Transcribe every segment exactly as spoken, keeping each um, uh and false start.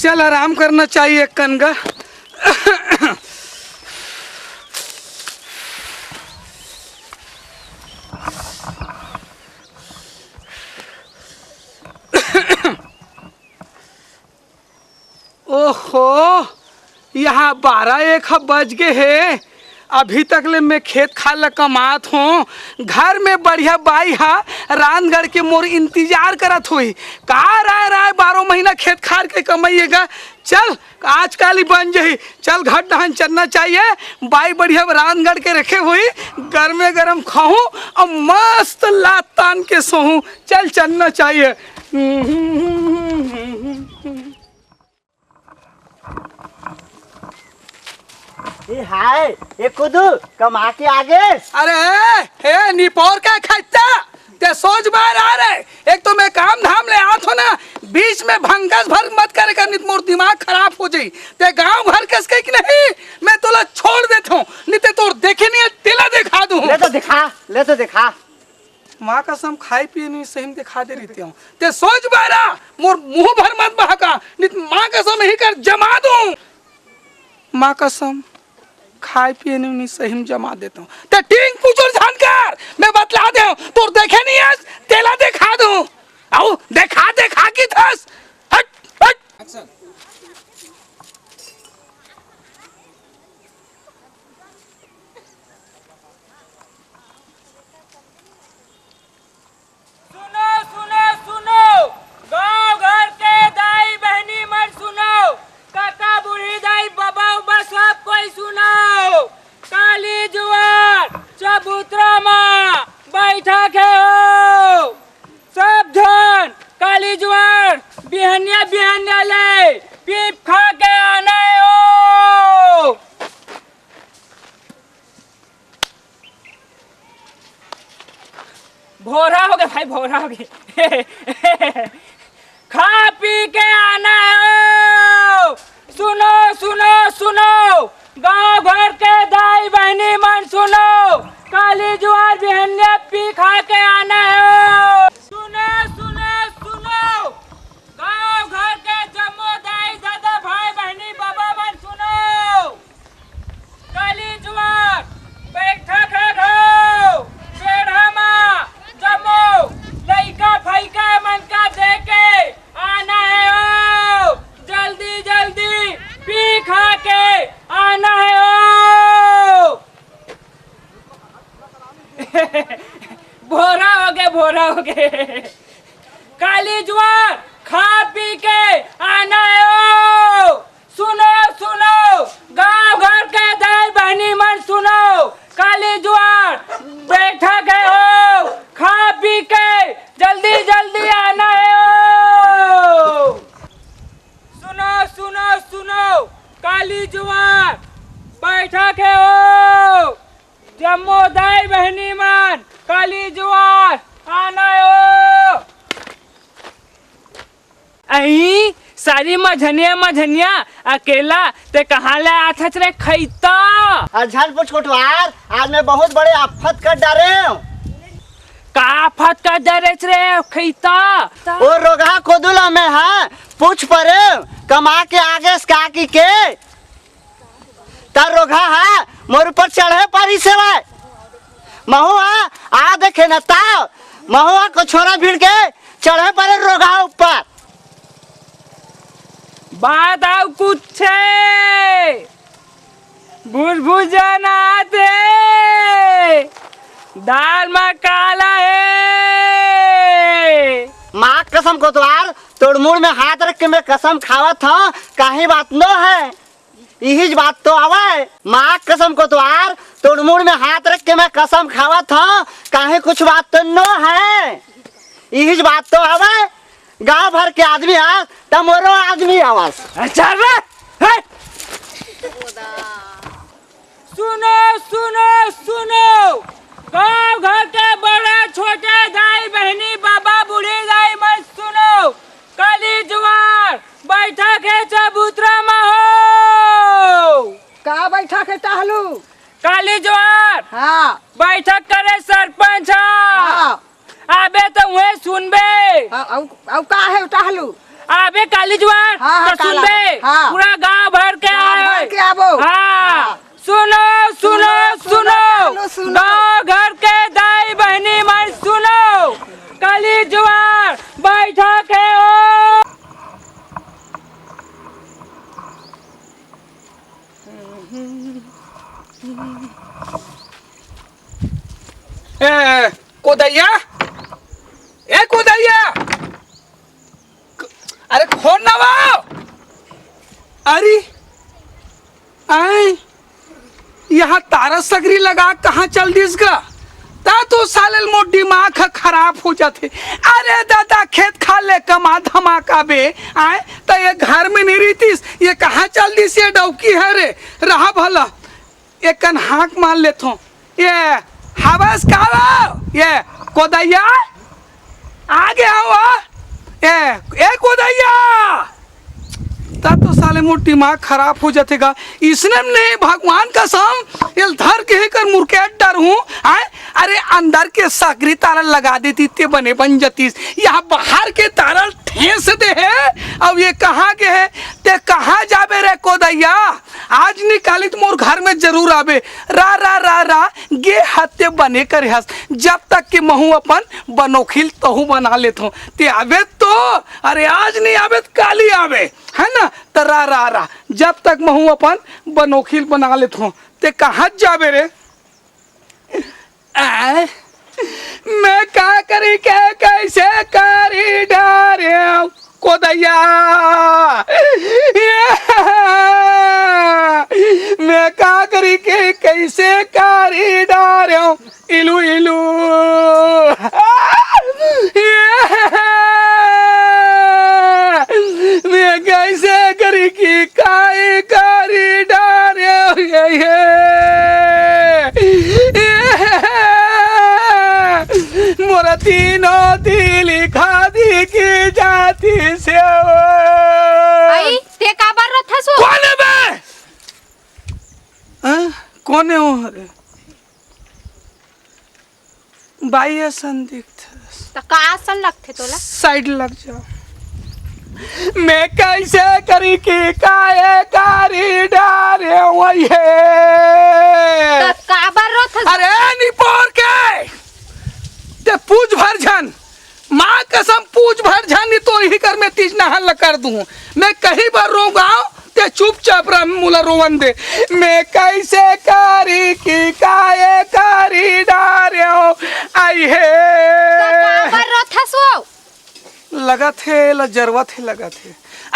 चल, आराम करना चाहिए एक कन का। ओहो, यहाँ बारह एक ह बज गे हे। अभी तक ले मैं खेत खार ल कमात हों, घर में बढ़िया बाई ह रांधगढ़ के मोर इंतजार करत होही। का राय राय बारह महीना खेत खार के कमइएगा। चल, आज काली बन जही। चल, घर डहन चलना चाहिए। बाई बढ़िया रांधगढ़ के रखे होही, गरमे गरम खाहूं अउ मस्त लात तान के सोहूं। चल, चलना चाहिए। ए हाय, ए कुदू, कमा के आगे। अरे, हे निपोर का खच्चा, ते सोच बार आ रे। एक तो मैं काम धाम ले आत हों ना, बीच में भंगस भर मत करे कर, नित मोर दिमाग खराब हो जाई। ते गांव घर कस के कि नहीं, मैं तोला छोड़ देत हों, नित ते तोर देखे नहीं है, तेला दिखा दूं। ले तो दिखा, ले तो दिखा। माँ कसम, खाए पिए नहीं सही में दिखा दे रही हूँ। ते सोच बारा, मोर मुंह भर मत बहका, नहीं तो माँ कसम यही कर जमा दूं। माँ कसम, खाए पिए नहीं सही में जमा देता हूँ। ते टींग पुचुर झन कर, मैं बतला दे हूँ, तोर देखे नहीं है, तेला दिखा दूं। आओ, दिखा, दिखा की थस। हट, हट। सुनो, सुनो, सुनो, गांव घर के दाई बहनी मन सुनो, काका बूढ़ी दाई बाबा उबा सब कोई सुनो। काली जुआर चबूतरा मा बैठा के हो, सब झन काली जुआर बिहनिया बिहनिया ले पीप खा के आना हे हो। भोरा हो गे भाई, भोरा हो गे। खा पी के आना हे। सुनो, सुनो, सुनो, गांव घर के दाई बहनी मन सुनो, काली जुआर बिहनिया पी खा के आना हे। सुनो, सुनो, सुनो, गांव घर के जम्मो दाई ददा भाई बहनी बाबा मन सुनो। काली जुआर बैठक हे घाव, बेढ़ा मा जम्मो लइका फइका मन का देके आना हे हो, जल्दी जल्दी पी खा के आना हे हो। भोरा हो गे, भोरा हो गे। काली जुआर खा पी के आना हे हो। सुनो, सुनो, गांव घर के दाई बहनी मन सुनो, काली जुआर बैठक हे हो, खा पी के जल्दी जल्दी आना हे हो। सुनो, सुनो, सुनो, काली जुआर बैठक हे हो, जम्मो दाई बहनी मन, काली जुआर आना हे हो। अई, सारी मझनिया, मझनिया, अकेला ते कहाँ ले आथच रे खैता? अरे झन पूछ कोटवार, आज मैं बहुत बड़े आफत कर डारे हूँ। का आफत कर डारेच रे खैता? ओ रोगहा कोदुला मैं हा, पूछ परे, कमा के आगेस काकी के। त रोगहा हा मोर ऊपर चढ़े पारी सेवाय। महू हा आ देखे न ताव, महू हा को छोरा भिड़ के चढ़े पारे रोगहा ऊपर। बात आउ कुछ हे, भुजभुजा ना आथे, दाल मा काला हे। माँ कसम कोतवार, तोड़ मुड़ में हाथ रख के मैं कसम खावत हूँ, काही बात नो है। इहिच बात तो आवय। माँ कसम कोतवार, तोड़ मुड़ में हाथ रख के मैं कसम खावत हूँ, काहे कुछ बात तो नो है। इहिच बात तो आवय। गांव भर के आदमी आस, त मोरो आदमी आवस। अच्छा रे, हट। सुनो, सुनो, सुनो, गांव घर के बड़े छोटे दाई बहनी बाबा बूढ़ी दाई मन सुनो, काली जुआर बैठक हे चबूतरा मा हो। का बैठक हे टहलू? काली जुआर। हाँ। बैठक करे सरपंच ह। हाँ। अबे त उहे सुनबे। हाँ, अउ, अउ का हे टहलू? आबे काली जुआर, हाँ, हाँ, तो काल सुनबे, आबो। हाँ। पूरा गांव भर के गांव भर आए। के आबो। हाँ। हाँ। सुनो, सुनो, सुनो, सुनो। सुनो, सुनो। गांव घर के दाई बहनी मन सुनो। काली जुआर बैठक हे ओ। ए, कोदैया, ए, कोदैया, अरे, खोल ना वो। अरे, आए, यहाँ तारा सगरी लगा, कहाँ चल दिस गा? ता तो साले मोर दिमाग ह खराब हो जाथे। अरे दादा, खेत खार ले कमा धमा के आबे, आए, त ये घर में नहीं रहितिस, ये कहाँ चल दिस, ये डौकी हे रे, रहा भला। एकन हाक मार लेथों। ये हवस का हो? ये कोदैया? आगे आओ, आ। ए, ए कोदैया! ता तो साले मोर दिमाग खराब हो जाथे गा। इसने में नहीं, भगवान कसम, एल धर के ही कर मुरकेट डरहूं, आए? अरे अंदर के सगरी तारा लगा देती ते बने बन जतिस। यहाँ बाहर के तारा ठेस दे हे, अब ये कहाँ गे हे? ते कहाँ जाबे रे कोदैया? आज निकाली त मोर घर में जरूर आबे। रा, रा, रा, रा, गे हत्ते बने करे हस। जब तक के महूं अपन बनोखिल तहूं बना लेथों। ते आबे तो, अरे आज नहीं आबे त काली आबे, है ना? त रा, रा, रा, जब तक महूं अपन बनोखिल बना लेथों। ते कहाँ जाबे रे? आ, मैं का करी के कैसे करी डारेंव कोदैया? मैं का करी के कैसे करी डारेंव इलू इलू? मैं कैसे करी कि काय करी डारेंव ये, ये। मोर तीनों तिली खादी की जाती से। आई, ते काबर रोथस ओ? कोन हे बे? हाँ? कोन हे ओ रे? बाई असन दिखथस। त का असन लगथे तोला? साइड लग जा। मैं कैसे करी कि काय करी डारेंव ये? त काबर रोथस? अरे निपोर के, ते पूछ भर झन, माँ कसम पूछ भर झन, नहीं तो इही कर में तीज नहर ल कर दूं। मैं कहीं बर रोंव गा, ते चुपचाप रह, मोला रोवन दे। मैं कैसे करी कि काय करी डारेंव, आई हे। त काबर रोथस ओ? लगत हे, ला जरवत हे, लगत हे।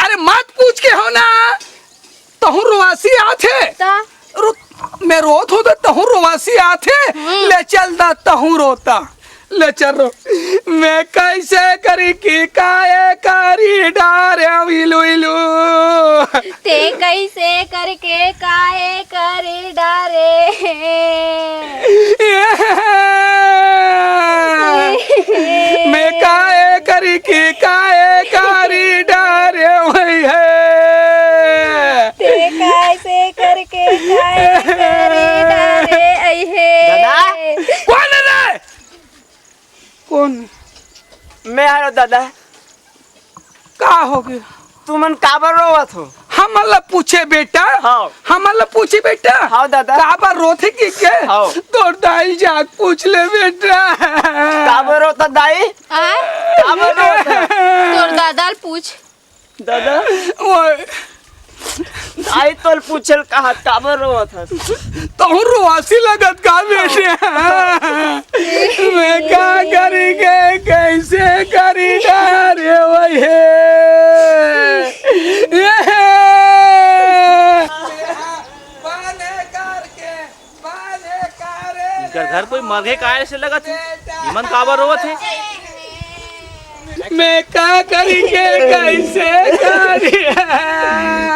अरे मत पूछ के हो ना, तहूं रोवासी आथे। त? रो-, मैं रोत हों त तहूं रोवासी आथे। हम्म। ले चल दा, तहूं रोता। ले चल रो। मैं कैसे करी कि काय करी डारेंव इलू इलू। ते कैसे करके काय करी डारे? मैं काय करी कि काय करी डारेंव ये? ते कैसे करके काय करी डारे अइहे? दादा? कोन रे? कोन? मैं हरों दादा। का होगे? तुमन काबर रोवत हो? हमन ला पूछे बेटा। हाँ। हमन ला पूछे बेटा। हाँ दादा। काबर रोथे कि के? हाँ। तोर दाई जाके पूछ ले बेटा। काबर रोथा दाई? आय? काबर रोथा? तोर दादा ल पूछ। दादा, ओए। आई तोल पूछल कहा, काबर रोवत हस? तहूं रोवासी लगत का बेटे? मैं का करी के, कैसे करी डारेंव ये? इनकर घर कोई मरगे काय से लगत हे? इमन काबर रोवत हे? मैं का करी के कैसे करी?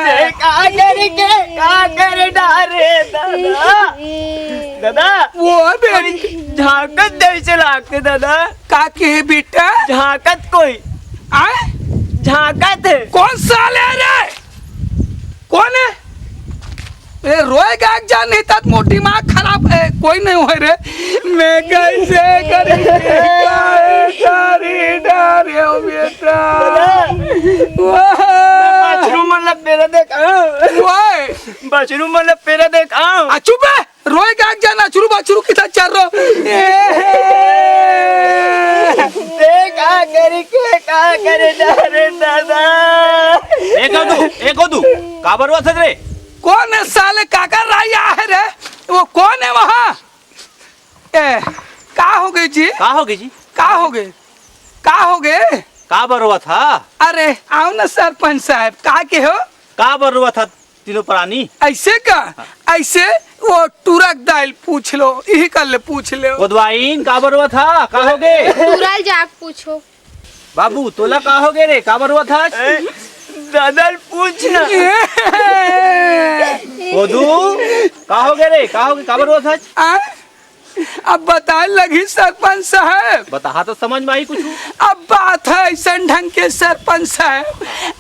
मैं का करी के का करे डारे दादा? दादा, वो बेटी झांकत जैसे लागथे दादा। का के बेटा? झांकत कोई। आय? झांकत हे। कोन साले रे? कोन हे? ए, रोए गा एक झन नहीं तात मोर दिमाग खराब हे, कोई नहीं होय रे। मैं कैसे करी, काय करी डारेंव बेटा? दादा। वो चुरू मन ला पेरा देख, आव। आ, चुप बे, रोए गा जाना, चुरू बाचुरू कितना चर रो। ए, का करी, के का करे, अरे दादा। ए गोदू, ए गोदू, काबर रोवत हस रे? कौन है साले, काकर राई आहे रे? वो कौन है वहाँ? ए, का हो गए जी? का हो गए जी? का हो गए? का हो गए? काबर रोवत हा? अरे, आओ ना सरपंच साहब, का के हो? काबर रोवत हा तीनों प्राणी? ऐसे का? हाँ। ऐसे वो टुरक दाइल पूछ लो, इही कर ले पूछ ले। गोदवाइन, काबर रोवत हा? का हो गए? टुरल जाक पूछो। बाबू, तोला का हो गए रे? काबर रोवत हस? ए, दादा ल पूछ ना। गोदू, का हो गए रे? का हो गए? काबर रोवत हस? आ? अब बताए लगी सरपंच साहब। बताहा तो समझ में आई कुछ। अब बात है ऐसन ढंग के सरपंच साहब।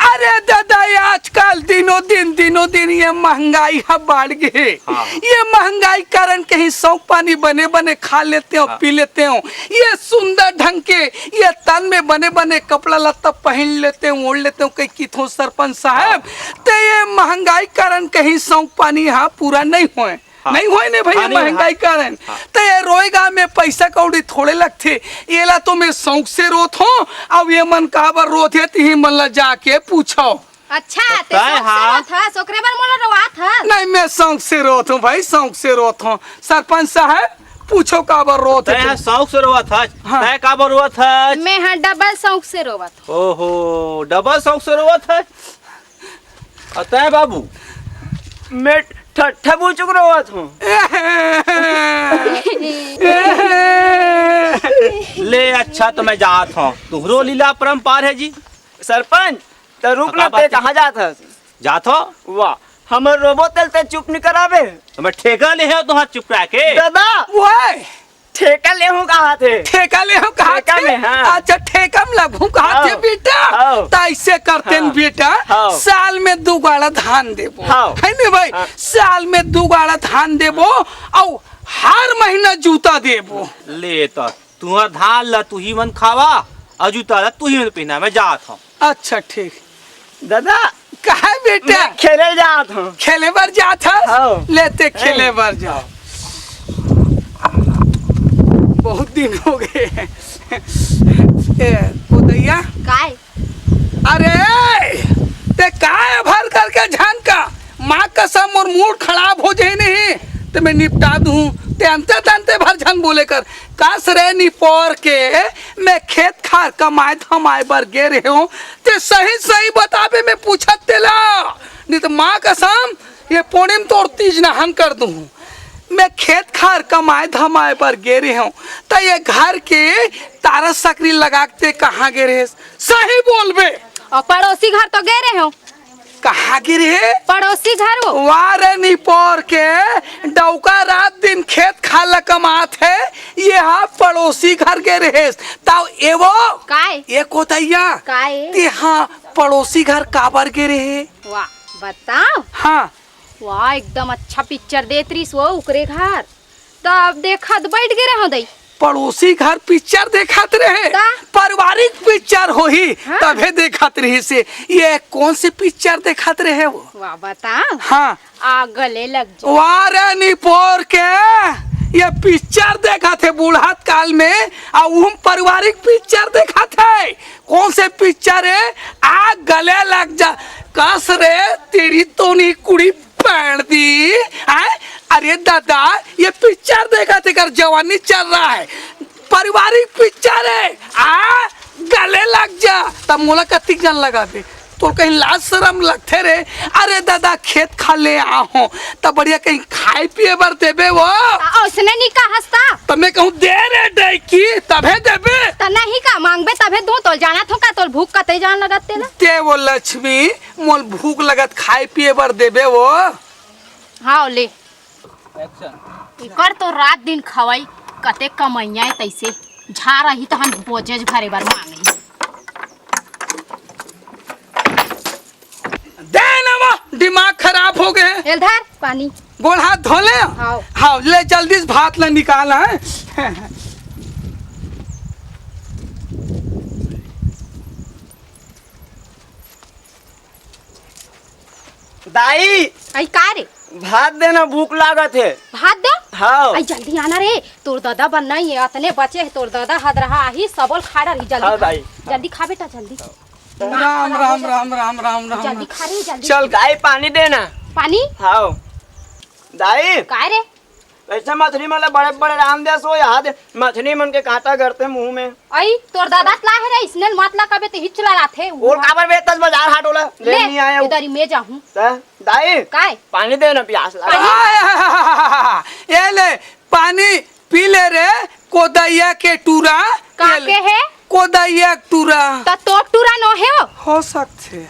अरे दादा, ये आजकल दिनों दिन, दिनों दिन ये महंगाई ह बढ़ गए। हाँ। ये महंगाई कारण कहीं शौक पानी बने बने खा लेते हो, हाँ। पी लेते हो। ये सुंदर ढंग के ये तन में बने बने कपड़ा लत्ता पहन लेते हो, ओढ़ लेते हो, कहीं किथो सरपंच साहब। हाँ। ते ये महंगाई कारण कहीं शौक पानी यहाँ पूरा नहीं होए। हाँ। नहीं होए ने भैया, हाँ, नहीं, महंगाई हाँ। कारण। हाँ। ते ये रोएगा में पैसा कौड़ी थोड़े लगथे। येला तो मैं शौक से रोत हूँ। अब ये मन काबर रोत हे, तिही मन ला जाके पूछो। अच्छा, तो ते तय शौक से हाँ। रोत हस, ओकरे बर मोला रोवात हस? नहीं, मैं शौक से रोत हूँ भाई, शौक से रोत हूँ। सरपंच साहब, पूछो काबर रोत तय हे हाँ तू? शौक से रोवत हस। हाँ। तय काबर रोवत हस? मैं हाँ डबल शौक से रोवत हूँ। ओहो, डबल शौक से रोवत हस। अउ तय बाबू? मैं ठट्ठा बुचुक रोवत हूँ। ले अच्छा, तो मैं जात हूँ। तुहरो लीला अपरंपार है जी। सरपंच, त रुक ना, का बात ते है? कहाँ जात हस? जात हो? वाह, हमर रोबो तेल ते चुप नहीं कराबे। तो मैं ठेका ले हूँ तुहार चुप रह के। दादा, ओए! ठेका ले हूँ कहा थे। ठेका ले हूँ कहा ठेका थे? में, हाँ। अच्छा, ठेका में लगहूँ कहा थे, हाँ। बेटा? हाँ। त ऐसे करते न हाँ। बेटा, हाँ। साल में दू गाड़ा धान देबो। हाँ। है ने भाई? हाँ। साल में दू गाड़ा धान देबो, अउ हर महीना जूता देबो। ले त तुहर धान ला तुही मन खावा, अउ जूता ला तुही मन पहिना। मैं जात हूँ। अच्छा, ठीक। दादा, काहे बेटा? मैं खेले जात हूँ। खेले बर जात हस? हाँ। ले ते खेले बर जा। बहुत दिन हो गए। ए, गोदैया। काय? अरे, ते काय भर करके झन का? माँ कसम, मोर मूड खराब हो जाए नहीं, ते मैं निपटा दूँ। ते अंते तंते भर झन बोले कर। कस रे निपोर के, मैं खेत खार कमाए धमाए बर गे रहे हूँ, ते सही सही बताबे, मैं पूछत तेला, नहीं तो माँ कसम, ये पोड़े में तोर तीज नहन कर दूँ। मैं खेत खार कमाए धमाए बर गे रहे हूँ, त ये घर के तारा सकरी लगा के ते कहाँ गे रहे? सही बोलबे। अउ पड़ोसी घर तो गे रहे हूँ। कहाँ गे रहे? पड़ोसी घर वो। वाह रे निपोर के, डौका रात दिन खेत खार ला कमात हे, ये हा पड़ोसी घर गे रहेस। तब ए वो, काय? ए कोतैया, काय? ते हा पड़ोसी घर काबर गे रहे? वाह, बताओ। हाँ। वाह, एकदम अच्छा पिक्चर देत रहिस वो, ओकरे घर। तब देखत बैठ गे रहो दई। पड़ोसी घर पिक्चर देखत रहे, का? पारिवारिक पिक्चर होही, हाँ। तभे देखत रहिसे। ये कौन से पिक्चर देखत रहे वो? वाह, बता। हाँ। आ गले लग जा। वाह रे निपोर के, ये पिक्चर देखत हे बूढ़त काल में, आ उहम पारिवारिक पिक्चर देखत हे। कौन से पिक्चर हे? आ गले लग जा। कस रे, तेरी तो नहीं कुड़ी पैण दी, हैं? अरे दादा, ये पिक्चर देखत हे, एकर जवानी चल रहा है, पारिवारिक पिक्चर है, आ गले लग जा। तब मोला कतिक झन लगाबे, तोर कहीं लाज शरम लगथे रे? अरे दादा, खेत खार ले आ हो, तब बढ़िया कहीं खाए पिए बर देबे वो। आ, उसने नहीं कहा हस्ता। तब मैं कहूँ दे रे डैकी, तभे देबे। त नहीं का मांगबे तभे दूं, तोल जानत हो का, तोल भूख कते जान लगत तेला। ते वो लक्ष्मी, मोल भूख लगत खाए पिए बर देबे वो। हाँ, ले। Action। एकर तो रात दिन खवाई, कते कमैया है तैसे, झार रही तो हम बोझेज भरे बर मांगही। दे ना वो, दिमाग खराब हो गए। एल धर पानी। गोड़ हाथ धो ले। हाँ। हाँ, ले जल्दी से भात ला निकाल, हैं? दाई। आई का रे? भात देना, भूख लागत हे। भात दे? हाँ। आई जल्दी आना रे, तोर दादा बनना ही है, अतने बचे है, तोर दादा हद रहा आही, सबल खा डारी, जल्दी हाँ, खा। दाई। जल्दी खा बेटा, जल्दी। राम, राम, राम, राम, राम, राम। जल्दी खा रे, जल्दी। चल, दाई, पानी देना। पानी? हाँ। दाई। काय रे? ऐसे मछली मन ला बड़े बड़े राम दे सो याद, मछली मन के कांटा गड़थे मुंह में। आई, तोर दादा ला है रे, इसने मत ला कबे ते हिच ला राथे। और काबर बेचतस बाजार हाट ओला? ले ले, नहीं आया। इधर ही मैं जाहूं। त, दाई, काय? पानी दे ना, प्यास लगा। पानी? आय, हाय, हाय, हाय, हाय, हाय। ये ले, पानी पी ले रे, कोदैया के टूरा। का ये ले, के है? कोदैया के टूरा। त तोर टूरा नो है ओ? हो सकथे।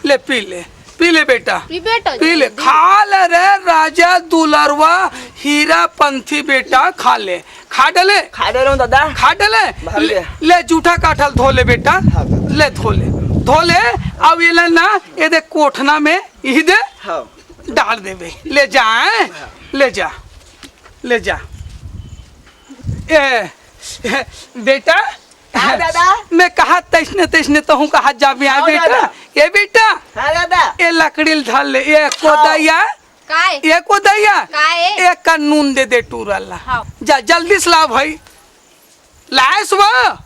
ले पी ले, पी ले बेटा। पी बेटा, पी ले, जल्दी। खा ले रे राजा दुलरवा हीरा पंथी बेटा, खा ले, खा डले। खा डले दादा। खा डले। भर ले। ले, ले जूठा काठल धो ले बेटा। हाँ, दादा। ले धो ले, धो ले। अब ये ले ना, ये दे कोठना में, ये दे। हाँ। डाल देबे, ले जा, हैं? हाँ। ले जा, ले जा। ए, ए, बेटा, हाँ, दादा। मैं कहा तैसने तैसने तहूँ कहा जाबे आय हाँ, बेटा। दादा। ए बेटा। हाँ, दादा। ए लकड़ी ल धर ले, ए कोदैया। काय? ए कोदैया। काय? ए का नून दे दे टूरा ला। हाँ। जा, जल्दी से ला भाई। लाए सुबह।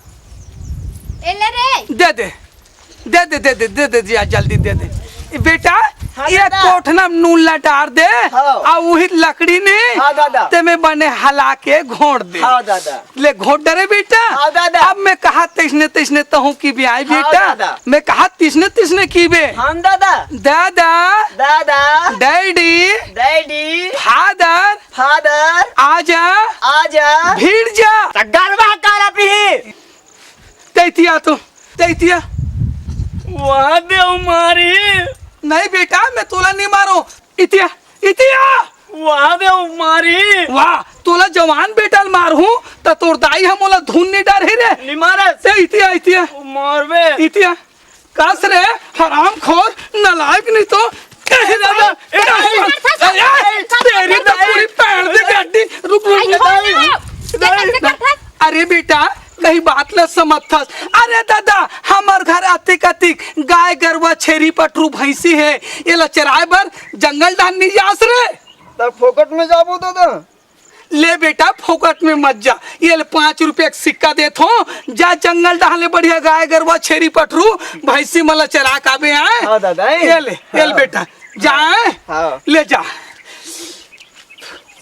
ए ले रे। दे दे। दे दे, दे दे, दे दे, जा, जल्दी दे दे। ए बेटा, हाँ, ये दादा। कोठना में नून ला डार दे, हाँ। आ उही लकड़ी ने हाँ, दादा। ते में बने हला के घोंट दे। हाँ, दादा। ले घोंट डरे बेटा। हाँ, दादा। अब मैं कहा तैसने, तैसने तहूँ की भी आय हाँ, बेटा। दादा। मैं कहा तैसने, तैसने की बे। हाँ, दादा। दादा। दादा। डैडी। डैडी। फादर। फादर। आजा। आजा। भीड़ जा। त गरबा काला पीही। तैतिया तो, तैतिया। वाह देव मारी। नहीं बेटा, मैं तोला नहीं मारो। इतिया, इतिया। वाह देव मारी। वाह, तोला जवान बेटा ल मारहूं, त तोर दाई ह मोला धुन नहीं डारही रे। नहीं मारस। ते इतिया, इतिया। मारबे। इतिया। कस रे, हरामखोर, नालायक नहीं तो। ए, दादा, ए, ए, ए, ए, तेरी तो पूरी पैर दे गड्डी। रुक, रुक, आई, रुक। कौन है? ये कैसे करता है? अरे बेटा, कहीं बात ल समझथस। अरे दादा, हमर घर अतिक अतिक गाय गरवा छेरी पठरू भैंसी हे, एला चराए बर जंगल डाहन नहीं जास रे। त फोकट में जाबो दादा। ले बेटा, फोकट में मत जा। ये ले, पाँच रुपया के सिक्का देत हो, जा जंगल डाहन ले बढ़िया गाय गरवा छेरी पठरू भैंसी मन ल चरा के आबे आय। हाँ दादा, ए। ये ले, ये ले हाँ। बेटा, जा हाँ। ले जा।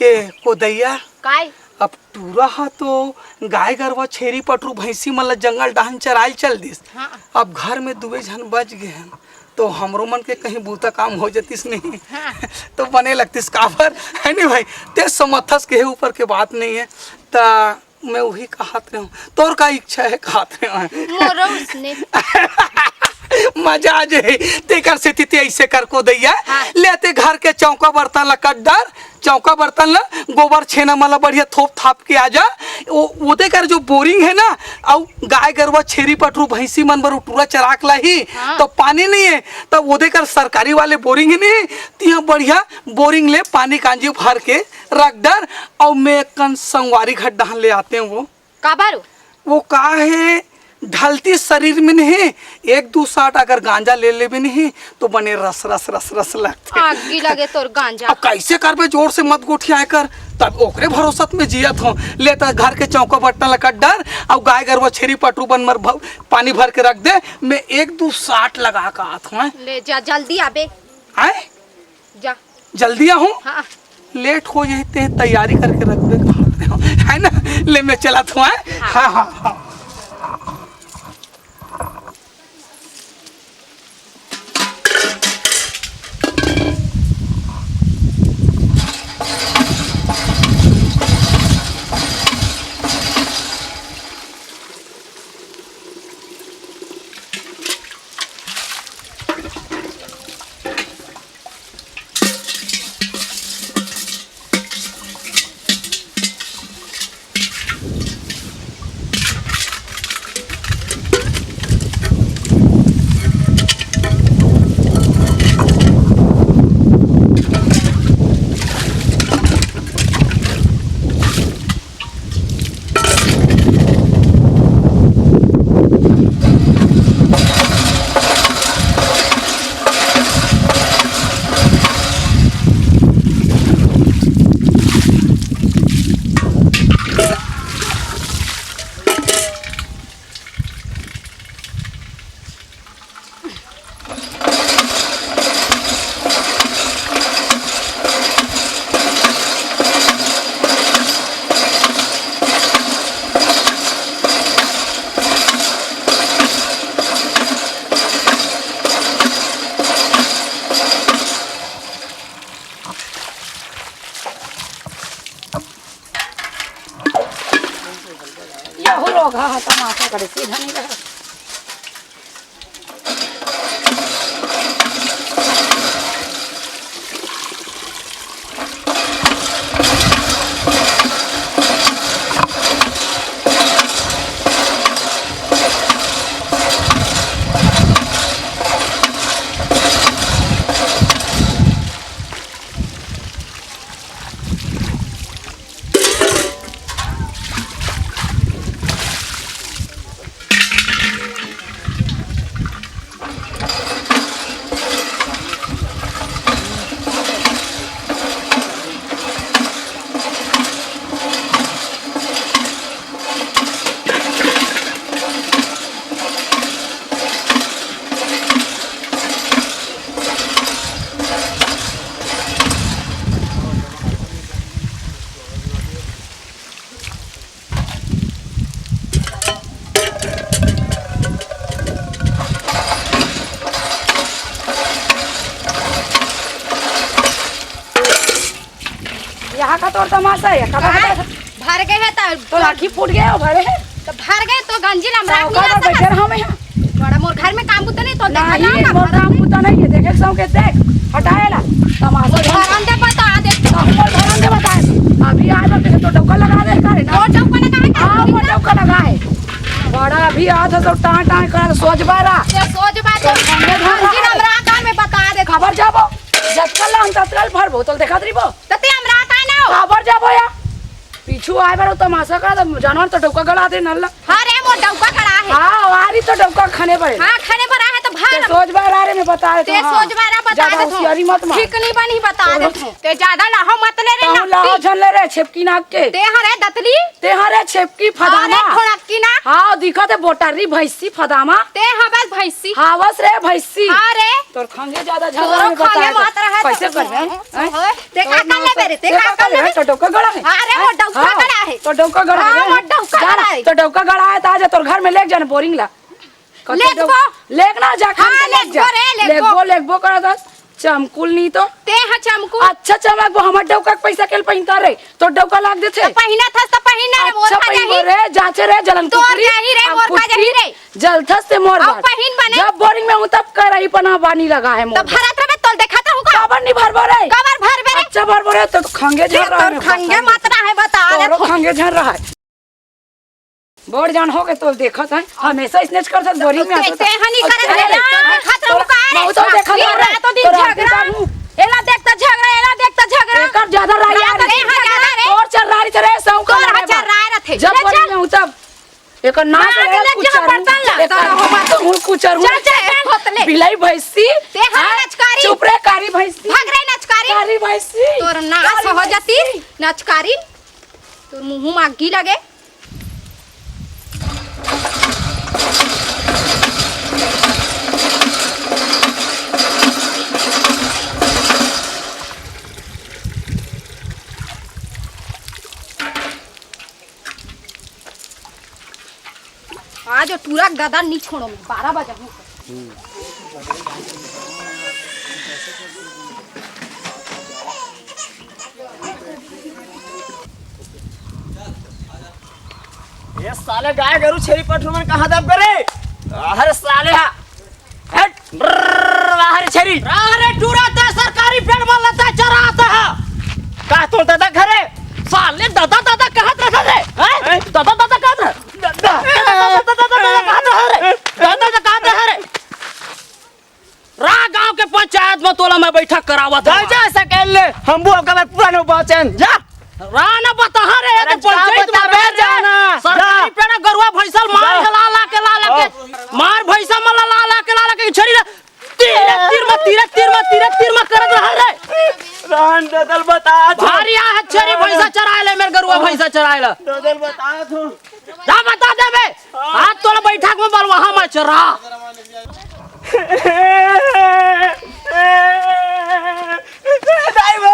ए कोदैया, काय? अब टूरा हा तो गाय गरवा छेरी पठरू भैंसी मन ल जंगल डाहन चरायल चल दिस। हाँ। अब घर में दुए झन बच गे हन, तो हमरो मन के कहीं बूता काम हो जतिस नहीं। हाँ। तो बने लगतिस काबर, है नहीं भाई? ते समझथस के हे ऊपर के बात नहीं है। त मैं उही कहत रहूं, तोर का इच्छा है कहत रहूं। मोरो उसने। मजा आ जाए, तेकर सेती ते ऐसे कर कोदैया, हाँ। ले ते घर के चौका बर्तन ला कट डार, चौका बर्तन ला, गोबर छेना मन ला बढ़िया थोप थाप के आ जा। ओ, ओदे कर जो बोरिंग है ना, अउ गाय गरवा छेरी पठरू भैंसी मन बर टूरा चराक लाही, हाँ। तो पानी नहीं है, तब ओदे कर सरकारी वाले बोरिंग है नहीं, तिहा बढ़िया बोरिंग ले पानी कांजी भर के रख डर, अउ मैं कन संगवारी घर डहन ले आते हैं वो। काबर? वो का है, ढलती शरीर में नहीं, एक दू साट अगर गांजा ले लेबे नहीं, तो बने रस, रस, रस, रस लगथे। आगी लगे तोर गांजा। अब कैसे करबे, जोर से मत गोठियाए कर, तब ओकरे भरोसा में जियत हो। ले त घर के चौका बट्टा लगा डर, अउ गाय गरवा छेरी पटरू बन मर भ-, पानी भर के रख दे, मैं एक दू साट लगा के आत हूँ। ले जा, जल्दी आबे। आए? जा। जल्दी आहूँ? हाँ। लेट हो जाई ते तैयारी करके रख दे, है ना? ले मैं चलत हूँ, हैं? हाँ। हाँ, हाँ, हाँ। कड़छी धनी रहा। यहाँ का तोर तमाशा है, का हाँ, भर गए है तो तो लाठी फूट गया हो भरे है। तो भर गए तो गंजी ला हम राख ओकर नहीं बर बैठे सकत। रहा मैं यहाँ। बड़ा मोर घर में काम बुता नहीं तो ना, देखा ना, ये ना मोर भरत काम नहीं। बुता नहीं है, देखे सौ के देख, हटाए ला। तमाशा मोर धन। भरन दे बता दे। तो मोर भरन दे बताए। अभी आज तो डौका लगा दे करे ना। मोर डौका लगा है का? हाँ, मोर डौका लगा है। बड़ा अभी आज तो टाँय टाँय कर सोच बारा। ये सोच बात तो है। हमरे घर गंजी ला हम राख में बता दे। खबर जाबो, जतकल हम ततकल भरबो, तो देखत रहिबो। तो ते हम रात आए ना हो। काबर जाबो या? पीछू आए बर तमाशा का, तो जानवर तो डौका गड़ा दे नल्ला। हाँ रे, मोर डौका गड़ा है। हाँ, वारी तो डौका खने बर। हाँ, खने बर आए है तो ते भर। सोच बार आ रे, मैं बता दे ते तो, हाँ। सोच बार आ, बता ज्यादा दे तो। होशियारी मत मार। ठीक नहीं बनी, बता दे तो। ते ज्यादा लाहो मत ले रे, तहूँ लाहो नकटी। झन ले रे, छेपकी नाक के। ते हरे दतली। ते हरे छेपकी अरे फदामा। थोड़ा की ना। हाँ, दिखा ते बोटारी भैंसी फदामा। ते हवस भैंसी। हावस रे भैंसी। हाँ रे। तोर खंगे ज्यादा झगड़ा तोरो में बता खंगे दे। मात रहा है कैसे तो। करबे, हैं? हैं? ओए, ते का कर लेबे रे, ते का कर लेबे? तो डौका गड़ा है। हाँ रे, वो डौका हाँ, गड़ा है। तो डौका गड़ा हाँ, है। वो डौका जा ना, गड़ा है। तो डौका गड़ा है, तो आजा तोर घर में लेके जाना बोरिंग ला। कते लेगबो। डौ-, लेग ना जा, हाँ, खान के लेग लेगबो जा। रे, लेगबो। लेगबो, लेगबो करा दस। चमकुल नहीं तो। ते हा चमकुल। अच्छा चमकबो, हमर डौका के पैसा के ल पहिनता रे। तो डौका लाग देथे। तो पहिनत हस तो पहिन ना रे, मोर अच्छा खा पहिनबो जाही। रे, जाचे रे, जलन तोर कुकरी। जाही रे, अब मोर खा कुकरी जाही रे। जलथस ते मोर अब बात। पहिन बने। जब बोरिंग में हूँ, तब करही पना बानी लगा है मोर तो बात। भरत रहे, तोल देखत रहूँ का? काबर नहीं भरबो रे? काबर भरबे रे? अच्छा भरबो रे, तो खंगे ते झर रहा तोर है, खंगे खंगे। मत रहा है, बता रे तोरो तू। खंगे झर रहा है। बड़ जान हो के तोल देखत है, हमेशा इसने करत बोरिंग में ते, आतो ते हनी करत अरे, रे, देखत रहूँ का रे? बहुत तो देखत रे, रहा है। तो दिन तोरा झगड़ा। एला देख त झगड़ा, एला देख त झगड़ा। एकर ज्यादा राई आ रही। तोर चल रहा रे, सौ का तोर लगा हजार बा। राय रथे। जब ले बोरिंग चल। में हूँ, तब एकर नाक नाक रे लग जा कुचर हूँ, बर्तन ला, एकर तोरा हो बात। मुँह कुचर हूँ। चल, चल, चल, होत ले। बिलाई भैंसी। ते हाँ, हाँ, नचकारी। चुप रे, कारी भैंसी। भाग रे, नचकारी। कारी भैंसी। तोर नाश कारी हो जाती, भैंसी। नचकारी। तोर मुँह में आगी लगे। आज टूरा गदा नी छोड़ो, मैं बारह बजे हूँ। ये साले गाय गरु छेरी पठरू मन कहाँ दब करे? अरे साले हा। हट, ब्रर, बाहर छेरी। अरे टूरा, ते सरकारी पेड़ में लता चरात है। का तोर दादा घरे? साले दादा दादा कहत रहत रे। हैं? हैं? दादा दादा कहत रह। दादा, दादा, दादा, दादा कहत रह रे। दादा दादा कहत रह रे। रा गांव के पंचायत में तोला मैं बैठक करावत जा, हूँ। जा सकेल ले। हम वो कबर पूरा नो बाचन। जा। राना बताहा रे, अरे तो पंचायत में बता बे, रह रे। जाना। सरकारी जा। पेड़ा गरुआ भैंसल मार जा। के ला ला के ला ला के। हाँ। मार भैंसा में ला ला ला के ला ला के छेरी रे। तीर, तीर मा, तीर, तीर मा, तीर, तीर मा करत रहा रे। रान ददल बता तू। भारी आ छेरी भैंसा चराए ले, मेरे गरुआ भैंसा चराए ले। ददल बता तू। जा बता दे बे। आज तोला बैठक में बलवाहा में चरा। दाई बा।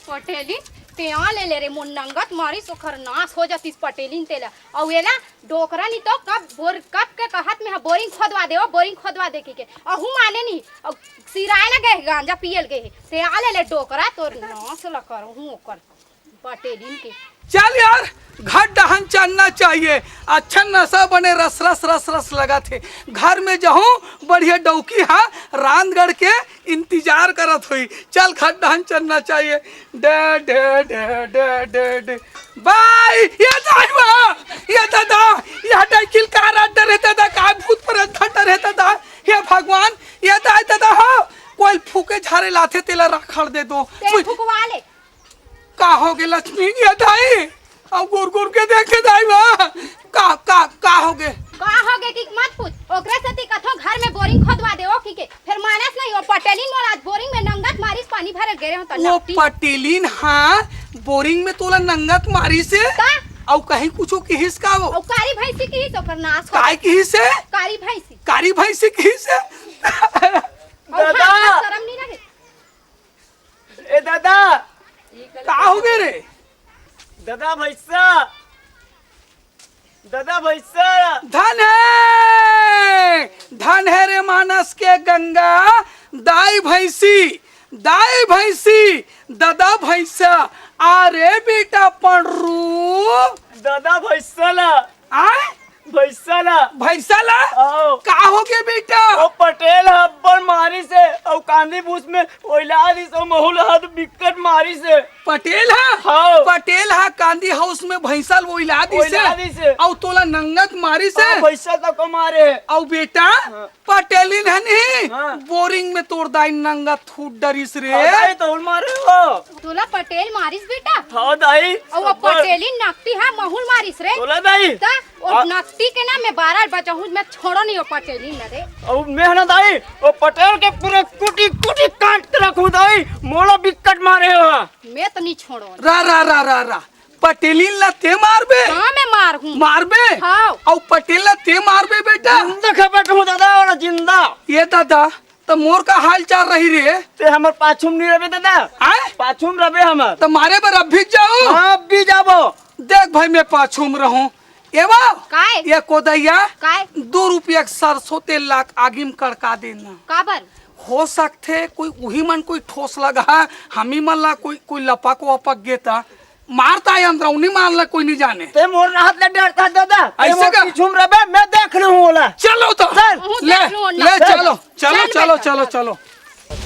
पटेलिन, तें आ ले ले रे, मोर नंगत मारिस, ओखर नाश हो जातिस पटेलिन तेला। अउ एला डोकरा नी तो कब बोर, कब के कहत में हा बोरिंग खोदवा देवो, बोरिंग खोदवा दे के, के। अहू माने नी, अउ सिराए ला गए, गांजा पियल गए। तें आ ले ले डोकरा, तोर नाश ला करहूं ओकर पटेलिन के। चल यार, घर डहन चलना चाहिए। अच्छा नशा बने रस रस रस रस लगत हे। घर में जहूँ बढ़िया डौकी हा रांधगढ़ के इंतजार करत होई। चल घर डहन चलना चाहिए। डे, डे, डे, डे, डे, डे। बाई, ये दाई बा, ये दादा, ये साइकिल का रहा डर है दादा, का भूत प्रेत का डर है दादा। हे भगवान, ये दाई दादा हो, कोई फूके झारे लाथे तेला राखड़ दे दो। ते फुकवा ले। का होगे लक्ष्मी? ये दाई, अब गुर गुर के देखे दाई बा। का, का, का होगे? का होगे कि मत पूछ। ओकरे सेती कथो घर में बोरिंग खोदवा दे, ओ की के। फिर मानस नहीं, ओ पटेलिन मोर आज बोरिंग में नंगत मारिस, पानी भरे गेरे हो त वो नकटी। पटेलिन, हाँ, बोरिंग में तोला नंगत मारिस हे? का? अउ कहीं कुछो किहिस का वो? अउ कारी भैंसी किहिस, ओकर नाश हो। काय किहिस हे? कारी भैंसी। कारी भैंसी किहिस हे? अउ दादा! हाँ, शरम नहीं लगे? ए दादा! का होगे रे? दादा भैंसा! दादा भैंसा! धन हे, धन हे रे मानस के गंगा, दाई भैंसी, दाई भैंसी, दादा भैंसा। अरे बेटा पड़रू। दादा भैंसा ला। आय? भैंसा ला। भैंसा ला? आओ। का होगे बेटा? ओ पटेल ह अब्बड़ मारिस हे, अउ कांदी भूस में ओइला दिस, अउ महू ल हद बिक्कट मारिस हे। पटेल ह? हाँ। पटेल ह कांदी हाउस में भैंसा ल ओइला दिस हे। ओइला दिस हे। अउ तोला नंगत मारिस हे। हाँ, भैंसा तक मारे हे। अउ बेटा, हाँ। पटेलिन ह नहीं, हाँ। बोरिंग में तोर दाई नंगत थूट डरिस रे। हाँ, दाई, तोल मारे हो। तोला पटेल मारिस बेटा? हाँ, दाई। अउ वो अब्बड़। पटेलिन नकटी हा महू ल मारिस रे। तोला दाई। त ओ आ- नकटी के ना मैं बारह बचाहूँ, मैं छोड़ो नहीं ओ पटेलिन ला रे। अउ मैं ना दाई, ओ पटेल के पूरे कुटी कुटी काट के रखूँ दाई, मोला बिक्कट मारे हो। मैं तो नहीं छोड़ो। रा, रा, रा, रा, रा। पटेलिन ला ते मारबे? हाँ, मैं मारहूँ। मारबे? हाँ। अउ पटेल ला ते मारबे बेटा? जिंदा खपेट हूँ दादा, वाला जिंदा। ये दादा, त मोर का हाल चाल रही रे? ते हमर पाछू में नहीं रबे दादा। आय? पाछू में रबे हमर। त मारे बर अभी जाओ? हाँ, अभी जाबो। देख भाई, मैं पाछू में रहूं। ए बा, काय? ये कोदैया, काय? दू रुपया के सरसों तेल लाके आगी में कड़का देना। काबर? हो सकथे कोई उही मन कोई ठोस लगा, हमी मन ला कोई, कोई लपक वपक गे त। मारता है अंदरौनी मार ला, कोई नहीं जाने। ते मोर हाथ ले डरता दादा, ते ऐसे मोर का? पीछू में रबे, मैं देख लूं ओला। चलो तो। चल। ले, ले, चलो, चलो, चलो, चलो, चलो।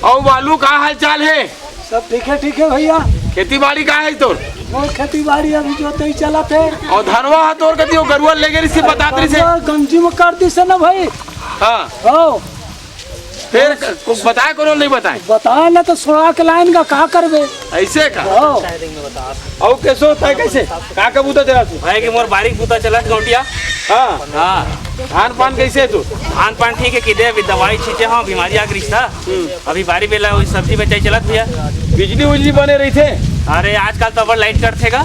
अउ बालू, का हाल चाल हे? सब ठीक हे, ठीक हे भैया। खेती बाड़ी का हे तोर? मोर खेती बाड़ी अभी जोतई चलत हे। अउ धनवा ह तोर कति ओ गरुवा ले गे रिहिस, बतात रिहिस हे। गंजी में कर दिस हे ना भाई। हाँ। हो। फेर क-, को बताय कोनो नहीं बताय? बताय ना तो सुना के लाइन का का करबे? ऐसे का? हो। अउ कैसो तय कैसे? का का बूता चला तू? भाई के मोर बारीक बूता चलत गौटिया। हाँ। हाँ। धान पान कैसे हे तू? धान पान ठीक हे, किदे अभी दवाई छींचे हंव, बीमारी आ गिस त। हम्म। अभी बारी बेला वही सब्जी बेचाई चलत भैया। बिजली उजली बने रहिथे? अरे आजकल तो अब्बड़ लाइट कटथे गा।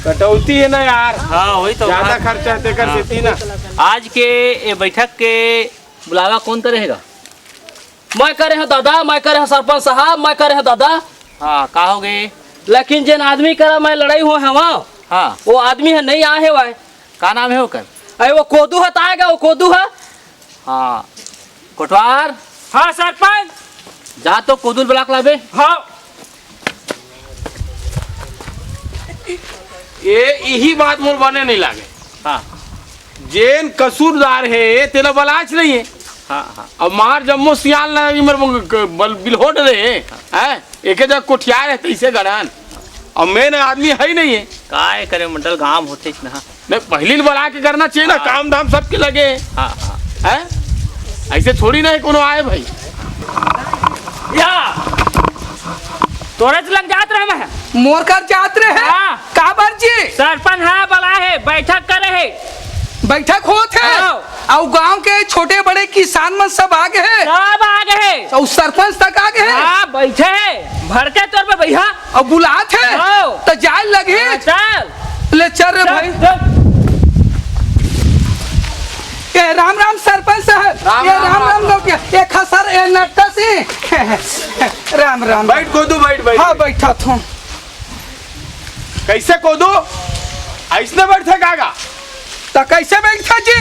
कटौती हे ना यार। हाँ, वही तो ज्यादा बात। खर्चा हे तेकर हाँ। सेती ना। आज के ए बैठक के बुलावा कोन करे हे गा? मैं करे हंव दादा, मैं करे हंव सरपंच साहब, मैं करे हंव दादा। हाँ, का होगे? लेकिन जेन आदमी करा मैं लड़ई होय हंव, हाँ। वो आदमी ह नहीं आय हे भाई। का नाम हे ओकर? अरे वो कोदू ह त आय गा, वो कोदू ह। हाँ, कोटवार। हाँ सरपंच। जा तो कोदू ल बुला के लाबे। हाँ। ये, यही बात मोर बने नहीं लागे। हाँ। जेन कसूरदार हे, तेला बलाच नहीं हे। हाँ, हाँ। अब मार जम्मो सियान ला इमर बल-, बिलहोट रहे, हैं? एके जगह कोठिया रहे, तैसे गड़न। अब मेन आदमी हे ही नहीं हे। काय करे मंडल, गांव होथे कि ना। नहीं, पहिली ल बला के करना चाहिए ना, हाँ। काम धाम सबके लगे। हाँ, हाँ। हैं? ऐसे थोड़ी ना हे कोनो आय भाई। या, तोरेच लग जात रहे मैं। मोर कर जात रहे? हाँ। काबर जी? सरपंच ह बलाय हे, बैठक करे हे। बैठक होत हे? हाँ। अउ गांव के छोटे बड़े किसान मन सब आ गे हे? सब आ गे हे। अउ सरपंच तक आ गे हे? हाँ, बैठे हे। भड़के तोर पे भैया। अउ बुलात हे? हाँ। त जाय लगही? हाँ, चल। ले चल रे चल, भाई। चल। ए, राम राम सरपंच साहब। राम ए, राम, राम राम राम। लोग। ए, खसर, ए, नट्टा से। राम राम। बैठ कोदू, बैठ, बैठ। हाँ, बैठत हंव। कैसे कोदू? ऐसने बैठे का गा? त कैसे बैठे जी?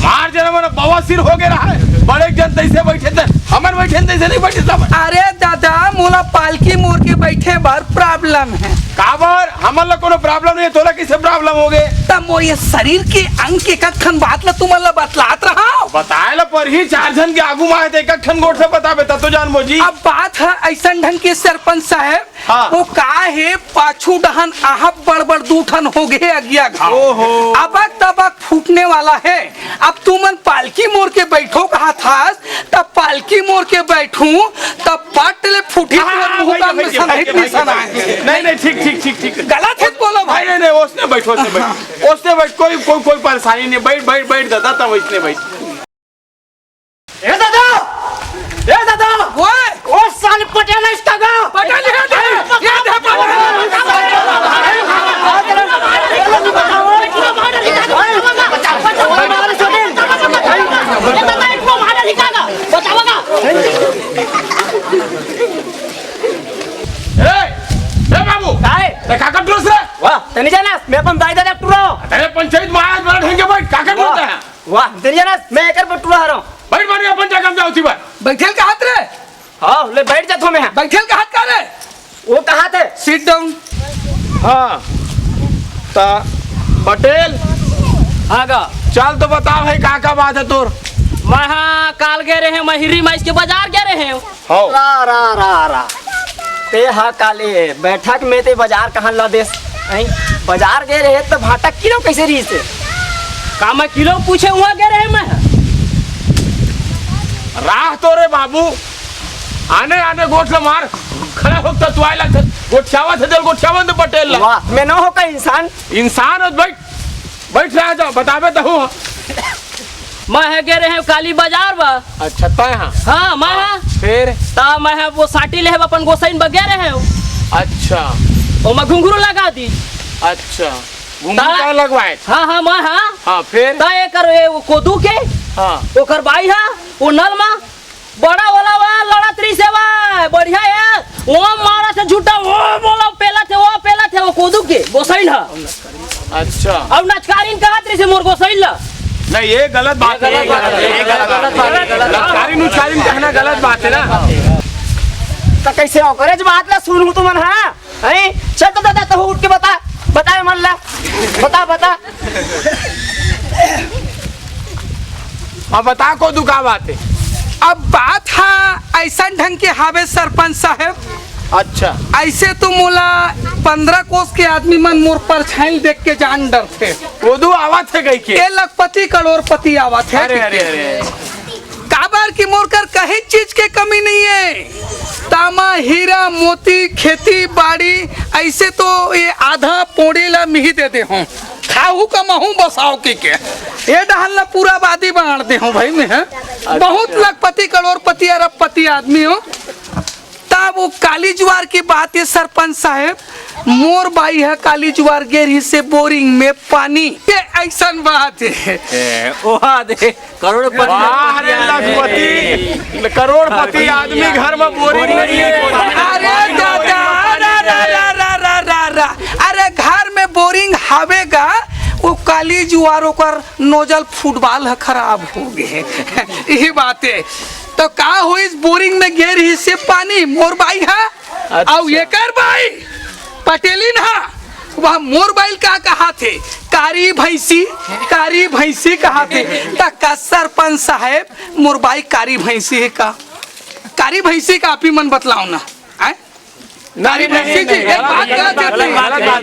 मार जना मन बवासीर हो गे रहा हे। बड़े जन तइसे बइठे त, हमन बइठे तइसे नइ बइठे त हमन। अरे दादा, मोला पालकी मोर के बइठे बर problem हे। काबर? हमन ला कोनो problem नइ हे, तोला कइसे problem होगे? त मोर ये शरीर के अंग के एक एक ठन बात ला तुमन ला बतलात रहव। बताए ला परही, चार झन के आगू म आए त एक एक ठन गोठ से बताबे, त तो जानबो जी। अब बात ह अइसन ढंग के सरपंच साहेब, हाँ। वो का हे, पाछू डहन आहब बड़-बड़ दू ठन होगे अगिया घाव। ओहो। अबक तबक फूटने वाला हे। अब तुमन पालकी मोर के बइठो कहत हस, त पालकी मोर के बइठहूं, त पट ले फूटही हाँ, तोर हाँ, मुंह भइया, कान में भइया, सनहित भइया, नइ भइया। सनाए। नहीं, नहीं, ठीक, ठीक, ठीक, ठीक। गलत हे त बोलो भाई। नहीं, नहीं, ओसने बइठ, ओसने बइठ। ओसने बइठ, कोई, कोई, कोई परेशानी नहीं। बइठ, बइठ, बइठ दादा, तब ओसने बइठ। ए दादा! ए दादा! ओए! ओ साले पटेल है इसका गा! पटेल है, ये दे, ये दे, पटेल! बतावा का? ए, ए बाबू! काय? ते का कर डोस रे? वाह, तनी जाना, मैं अपन दाई दादा टुरा। अरे पंचायत महाराज बड़ा ढंग के बइठ, का कर डोस है? वाह, तनी जाना, मैं एकर पर टुरा हरव। बइठ मारे अपन जगह में जाओ थी बइठ। बइठे ल कहत रे? हाँ, ले बइठ जाथों मैं। बइठे ल कहत का रे? वो कहत हे। Sit down। हाँ, त पटेल। हाँ गा। चल तो बता भाई, का का बात हे तोर? मैं हा काल गे रहेंव, मैं हिरी माइस के बजार गे रहेंव। हव। रा, रा, रा, रा। ते हा काले बइठक में ते बजार कहाँ ल देस? हैं? बजार गे रहे त भांटा किलो कइसे रहिस हे? का मैं किलो पूछे उहाँ गे रहेंव मैं? राह तो रे बाबू, आने आने गोठ ल मार, खड़ा होके ततुआए ला, गोठियावत हे, चल गोठियावन दे पटेल ला। वाह, मैं न हों का इंसान? इंसान हस, बइठ, बइठ रहा जा, बताबे त हूँ। मैं हा गे रहेंव काली बजार बा। अच्छा, तैं हा? हाँ, मैं हा। फेर? त मैं हा वो साटी लेहे बर अपन गोसइन बा गे रहेंव। अच्छा। ओमा घुंघरू लगा दिस। अच्छा, घुंघरू त का लगवाए? हाँ, हाँ, मैं हा। हाँ, फेर? त एकर, ए, वो कोदू के, हाँ। ओकर बाई हा, वो नल मा, बड़ा वाला वा लड़त रहिस हे वा, बढ़िया हे। वो मारत हे झूठा, वो मोला पेलत हे, वो पेलत हे, वो कोदू के, गोसइन हा। अच्छा। अउ नचकारिन कहत रहिस हे मोर गोसइन ला। नहीं, ये गलत बात हे, ये गलत बात हे, ये गलत बात हे। नचकारिन उचकारिन कहना गलत बात हे ना। त कइसे ओकरेच बात ला सुनहूं तुमन, हाँ? हैं? चल तो दादा, तहूं उठ के बता, बता मन ला, बता, बता। अब बता कोदू का बात हे। अब बात हा अइसन ढंग के हावे सरपंच साहेब। अच्छा। अइसे तो मोला पंद्रह कोस के आदमी मन मोर परछाई देख के जान डरथे। कोदू आवत हे कहिके। ए लखपति करोड़पति आवत हे अरे, कहिके। अरे, अरे। काबर कि मोर कर कहीं चीज के कमी नइ हे। तामा, हीरा, मोती, खेती बाड़ी, अइसे तो ये आधा पोड़ी ला मिही दे दे हूँ। खाहू कमाहू बसाव कहिके। ये डहन ला पूरा आबादी बांट दे हूँ भाई मैं, हाँ? अच्छा। बहुत लखपति, करोड़पति, अरबपति आदमी हूँ। तब वो काली जुआर के बात हे सरपंच साहेब, मोर बाई ह काली जुआर गे रहिस हे बोरिंग में पानी। ये अइसन बात हे। ए, ओहा दे, करोड़पति वाह रे लखपति, करोड़पति आदमी घर में बोरिंग नइ हे। अरे दादा, रा, रा, रा। अरे घर में बोरिंग हावे गा, वो काली जुआर ओकर नोजल फुटबॉल ह खराब होगे। इही बात हे। त का होइस, बोरिंग में गे रहिस हे पानी, मोर बाई ह। अच्छा। अउ एकर बाई पटेलिन ह, वह मोर बाई ल का कहाथे? कारी भैंसी, कारी भैंसी कहाथे। त का सरपंच साहेब, मोर बाई कारी भैंसी हे का? कारी भैंसी का आप ही मन बतलाव ना, आय? नहीं, नहीं, नहीं, एक बात गलत बात, गलत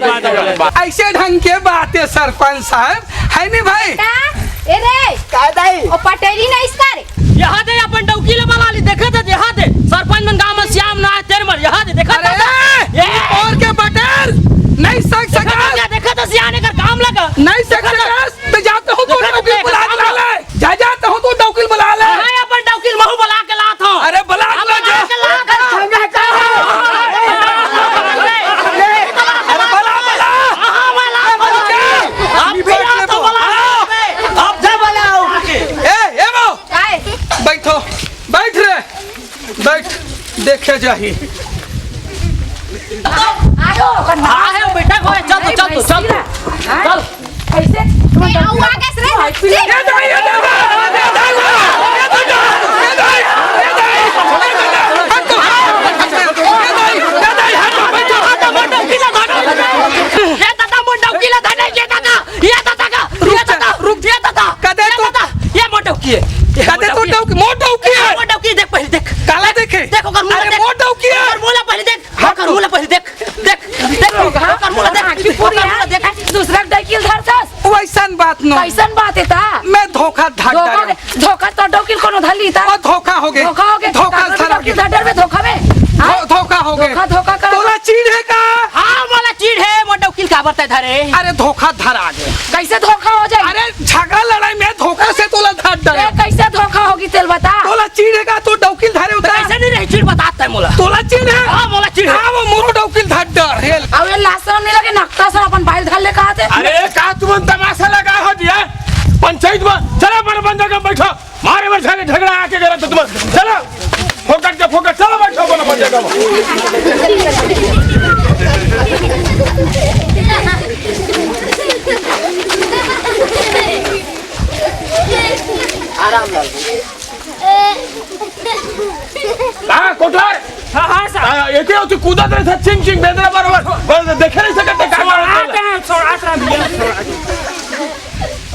बात, गलत बात। अइसे ढंग के बात हे सरपंच साहेब, हे नहीं भाई? का? ए रे, का दाई? ओ पटेली नहीं इसका रे। यहाँ दे अपन डौकी ले बला ली, देखत हे, यहाँ दे। सरपंच मन गांव में श्याम ना हे, तेरे मर, यहाँ दे, देखत हे। अरे, ये और के पटेल? नहीं सक सकस। देखत हे, सियाने कर काम लगा। नहीं सक सकस। मैं जाता हूँ, तो डौकी बुला ले। जा, जा, तहूँ तो डौकी ल बुला ले। हाँ, अपन डौकी ल महूँ बुला के लात हूँ। अरे, बुला अब ले, बुला जा। के लात हूँ। अरे, बुला, बुला। हाँ, हाँ, बुला, बुला। अब भी आओ तो बुला। अब जा बुलाओ। ए, ए, वो। काय? बैठो, बैठ रे। बैठ, देखे जाही। आयो, हाँ, है बेटा, कोई, चल तो, चल तो, चल तो। चल। कैसे? ए, आऊ आ गए रे। ये तो, ये तो, ये तो, ये तो, ये तो। डौकी हे। ये कते मोर तो डौकी। डौकी, मोर डौकी हे। मोर डौकी, देख पहले, देख। काला देखे? देख, ओकर मुंह अरे, देख। मोर डौकी हे। ओकर मुंह ला पहले देख। हाँ, ओकर तो। मुंह ला पहले देख। देख, देख, ओकर मुंह ला देख। ओकर मुंह ला देख। दूसरा डौकी ल धरथस। वैसन बात नो। कैसन बात हे ता? मैं धोखा धर धोखा डारे। दे, धोखा तो डौकी ल कोनो धर ली ता। ओ, धोखा हो गे। धोखा हो गे। धोखा काबर धरा डौकी गे। धर डारबे धोखा में? हाँ? धो-, धोखा हो गे। धोखा, धोखा कर। तोला चिढ़ हे का? हाँ, मोला चिढ़ हे, मोर डौकी ल काबर तैं धरे? अरे, धोखा धरा गे। कैसे धोखा हो जाए? अरे, झगड़ा लड़ाई में धोखा से तोला धर डारे। ए, कैसे धोखा होगी तेला बता। तोला चिढ़ हे का, तोर डौकी ल धरे तो होता? कैसे नहीं रही चिढ़, बता तैं मोला। तोला चिढ़ हे? हाँ, मोला चिढ़ हे। हाँ, वो मोर डौकी ल धर डारे। अब ये लासन नहीं लगे, नक्का से अपन बाई ल धर ले कहा थे। अरे, का तुमन तमाशा लगा हो दिया? पंचायत में चला, बड़ बन जगह बैठो। मारे बर झगड़ा, झगड़ा आके करा तो तुम। चलो, फोकट के फोकट, चलो बैठो अपन, अपन जगह में। आराम लाल। हाँ, कोटवार। हाँ, हाँ, सर। हाँ, एके ओती कूदत रहिथे, चिंग, चिंग, बेंदरा बरोबर। बस देखे नहीं सकत हे, का छोड़ात करत हे। हैं, छोड़ात रहा भैया, छोड़ात।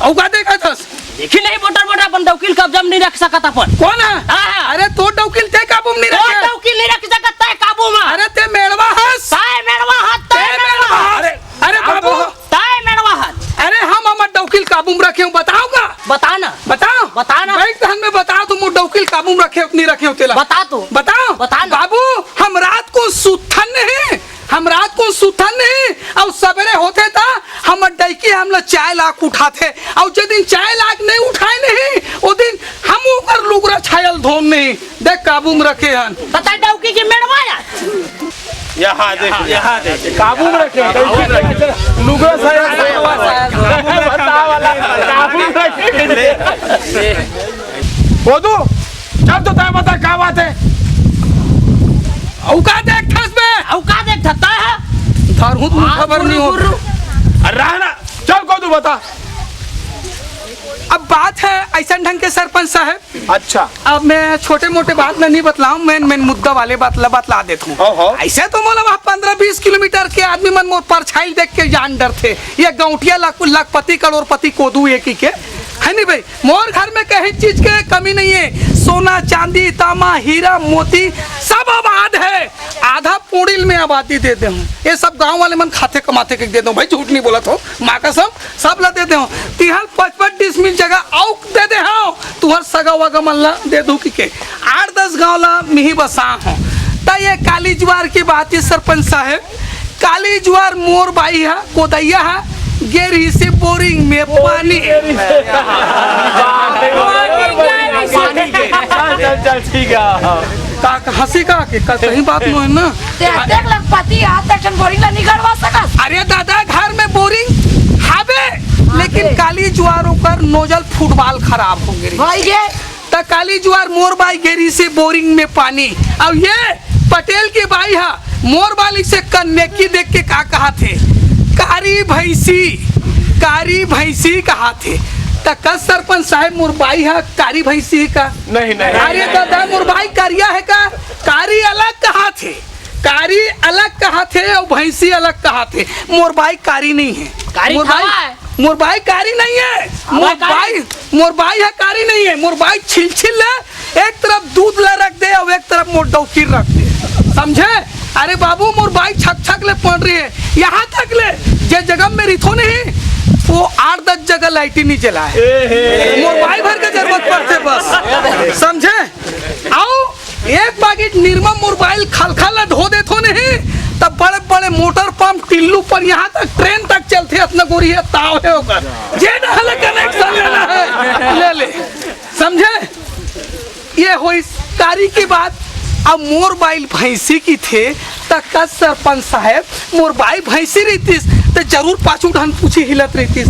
अउ का देखत हस? देखी नहीं, मोटर, मोटर अपन डौकी ल कब्जा में नहीं रख सकत अपन। कोन हे? हाँ, हाँ। अरे, तोर डौकी ल तैं काबू में नहीं तोर रखे। डौकी ल नहीं रख सकत, तैं काबू में। अरे, तैं मेड़वा हस। तैं मेड़वा हस, तैं तैं मेड़वा मेड़वा हस। हस। अरे, अरे, बाबू। तैं मेड़वा हस। अरे, हम हमर डौकी ल काबू में रखे हूँ, बताओ का? बता ना। बताओ। बता ना। बैठ तहन में बता, तुम डौकी ल काबू में रखे हो कि नहीं रखे हो तेला? बता तो। बताओ। बता ना। बाबू, हम रात को सुतथन नहीं, हम रात को सुतथन नहीं, अउ सबेरे होथे त हमर डौकी हमला चाय लाके उठाथे, अउ जे दिन चाय लाके नहीं उठाय नहीं, ओ दिन हम ओकर लुगरा छायल धोन नहीं। देख, काबू में रखे हन। त तैं डौकी के मेड़वा या? यहाँ देख, यहाँ देख। काबू में रखे हन। लुगरा छायल धोन वाला। काबू में रखे हन। कोदू, चल तो तैं बता, का बात हे? अउ का देखथस बे? अउ का देखथस तैं? धरहूँ त मुठा भर नहीं हो। अरे रह ना, चल कोदू बता। अब बात हे अइसन ढंग के सरपंच साहब। अच्छा। अब मैं छोटे मोटे बात ला नहीं बतलाऊँ, main main मुद्दा वाले बात ला बतला देत हूँ। ओहो। अइसे तो मोला वहाँ पन्द्रह बीस किलोमीटर के आदमी मन मोर परछाई देख के जान डरथे। ये गौंटिया लख-, लखपति करोड़पति कोदू एक ही के, हे नहीं भाई? मोर घर में कहीं चीज के कमी नहीं हे। सोना, चांदी, तामा, हीरा, मोती सब आबाद हे। आधा पूड़िल में आबादी दे दे हूँ। ये सब गाँव वाले मन खाथे कमाथे के दे दे हूँ भाई, झूठ नहीं बोलत हूँ, माँ कसम, सब ला दे दे हूँ। तिहल पचपन डिसमिल जगह अउ दे दे हूँ, तुहर सगा वगा मन ला दे दूँ कि के। आठ दस गाँव ला मिही बसा हूँ। त ये काली जुआर की बात हे सरपंच साहब, काली जुआर मोर बाई हा, कोदैया हा, गे रहिसे बोरिंग में पानी। चल, चल, चल, ठीक हे। का, का, हंसी का के, का सही बात नो हे ना? ते देख लखपति हा, ते ठन बोरिंग ला नहीं गड़वा सकस। अरे दादा, घर में बोरिंग हावे, लेकिन हावे। काली जुआर ओकर नोजल फुटबॉल खराब हो गे रहिस। भाई ये त काली जुआर मोर बाई गे रहिसे बोरिंग में पानी। अउ ये पटेल के बाई हा मोर बाई से कन्नेकी देख के का कहाथे, कारी भैंसी, कारी भैंसी कहाथे। त कस सरपंच साहब, मोर बाई हा कारी भैंसी हे का? नहीं, नहीं। अरे दादा, मोर बाई करिया हे का? कारी अलग कहाथे, कारी अलग कहाथे अउ भैंसी अलग कहाथे। मोर बाई कारी नहीं हे। कारी मोर बाई, थवा हे। मोर बाई कारी नहीं हे। हवा मोर कारी। बाई, मोर बाई हा कारी नहीं हे। मोर बाई छिलछिल ले, एक तरफ दूध ला रख दे अउ एक तरफ मोर डौकी रख दे। समझे? अरे बाबू, मोर बाई छक छक ले पंडरी हे। यहाँ तक ले, जे जगह में रहिथों नहीं, वो आठ दस जगह लाइट ही नहीं जलाय। ए हे। मोर बाई भर के जरूरत पड़थे बस। समझे? अउ एक पाकिट निरमा मोर बाई ल खलखल ला धो देथों नहीं, त बड़े-बड़े मोटर पंप टिल्लू पर यहाँ तक ट्रेन तक चलथे, अतना गोरी हे, ताव हे ओकर। जे डहर ले कनेक्शन लेना हे, ले ले। समझे? ये होइस कारी के बात। अब मोर बाई ल भैंसी किथे, त कस सरपंच साहब, मोर बाई भैंसी रहितिस, त जरूर पाछू डहन पूछी हिलत रहितिस।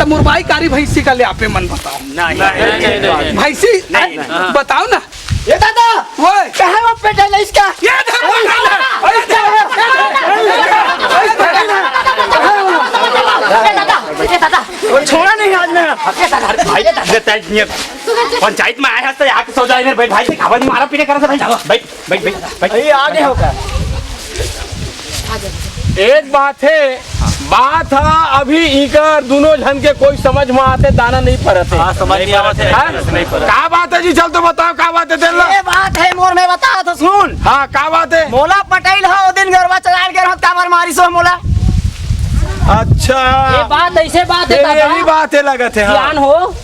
त मोर बाई कारी भैंसी का ले आपे मन बताओ। नहीं, नहीं, नहीं, नहीं। भैंसी, नहीं, नहीं। बताओ ना। ए दादा, ओए। कहाँ वो पेटा ले इसका? ये धर, ओए, ये धर, ओए, ये धर, ये धर, ये धर, ये धर। ए दादा, ए दादा। वो छोड़ा नहीं आज मैं। ए दादा, भाई, ये दादा। पंचायत में आए हस त आके सो जाए, भाई, भाई, आवाज मारा पीटे करा था, भाई। बैठ, बैठ, बैठ, बैठ। ये आगे होगा। एक बात हे, बात ह, अभी इकर दुनों झन के कोई समझ म आते दाना नहीं परत हे। हाँ, समझ नहीं आवत हे। हाँ? नहीं परत। का बात हे जी? चल तो बताओ, का बात हे तेला? ये बात हे मोर, मैं बतावत हँव, सुन। हाँ, का बात हे? मोला पटइल ह, ओ दिन गरवा चराय ल गे रहँव त काबर मारिस हो मोला? अच्छा। ये बात अइसे बात हे ये, दादा। यही बात हे लगत हे, हाँ। सियान हो,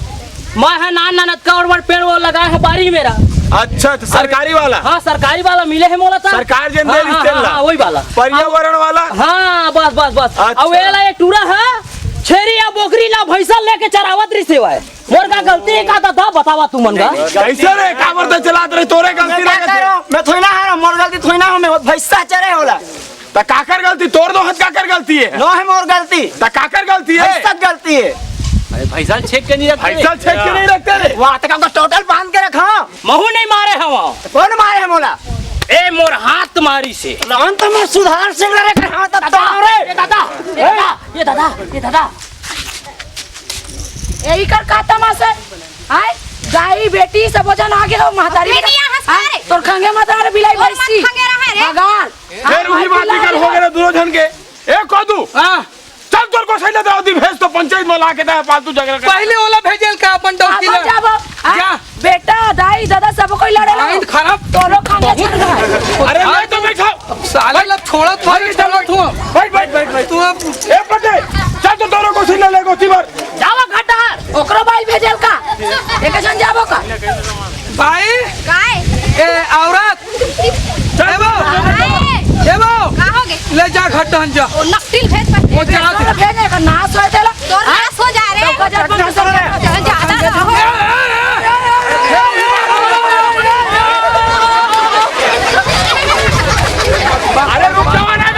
मैं ह नान नान अतका बड़ बड़ पेड़ वो लगाय हँव बारी मेरा। अच्छा, तो सरकारी वाला? हाँ, सरकारी वाला मिले हे मोला त। सरकार जेन दे हाँ, रिहिस हाँ, तेन ला? हाँ, वही वाला। पर्यावरण वाला? हाँ, बस, बस, बस। अच्छा। अउ एला एक टूरा ह, छेरी या बोकरी ला भैंसा लेके चरावत रिहिस हे। मोर का गलती हे का दादा, बतावा तुमन का? कइसे रे, काबर त चलात रहे, तोरे गलती मैं का लगत हे। करों? मैं थोड़ी ना हारों, मोर गलती थोड़ी ना हो, मैं भैंसा चरे होला। त काकर गलती? तोर दोहत काकर गलती हे? नो हे मोर गलती। त काकर गलती हे? भैंसा गलती हे। अरे भैंसा छेक के नहीं रखते। भैंसा छेक के नहीं रखते रे। वाह, त का टोटल बांध के रखा। महू नहीं मारे हँव। कोन मारे हे मोला? ए मोर हाथ मारिस हे। नान त मैं सुधार सिंह ला रे, हाथ दादा, तोरे। ए दादा, ए दादा, ए दादा, ए दादा। ए इकर का तमाशा हे? आय, दाई, बेटी, सबो झन आगे हो, महतारी अबे बेटा। नहीं, यहाँ से आय, रे। तोर खंगे महतारी बिलाई ओर मत भैंसी। खंगे रहा रे। भगार। फेर उही बात निकल हो गे दुनों झन के। ए कोदू। हाँ। चल तोर गोसई ला दे, ओती भेज तो पंचायत म लाके दे, फालतू झगड़ा कर। पहले ओला भेजेल का अपन डौकी ला? जाबो। हाँ, जा। बेटा, दाई, दादा, सब कोई लड़े ला। माइंड खराब। तोरो खंगे बहुत। अरे मैं तो बैठा। अब साले ला छोड़त भाई, छोड़त हूँ। बैठ, बैठ, बैठ, बैठ। तू अब ए पटे, चल तो तोरो गोसई ला लेगो तीबर। जावा घाटा, ओकरो बाई भेजेल का? एक झन जाबो का? बाई? काय? ए, औरत। चल। ए बो। काय? ए बो। का हो गे? ले जा घर टहन जा। ओ नकटिल भेज पर। वो जा। भेज नहीं का नाश हो तेला। तोर नाश हो जा रे। तो का जा बंद कर। ज्यादा ना हो। अरे रुक जाओ ना,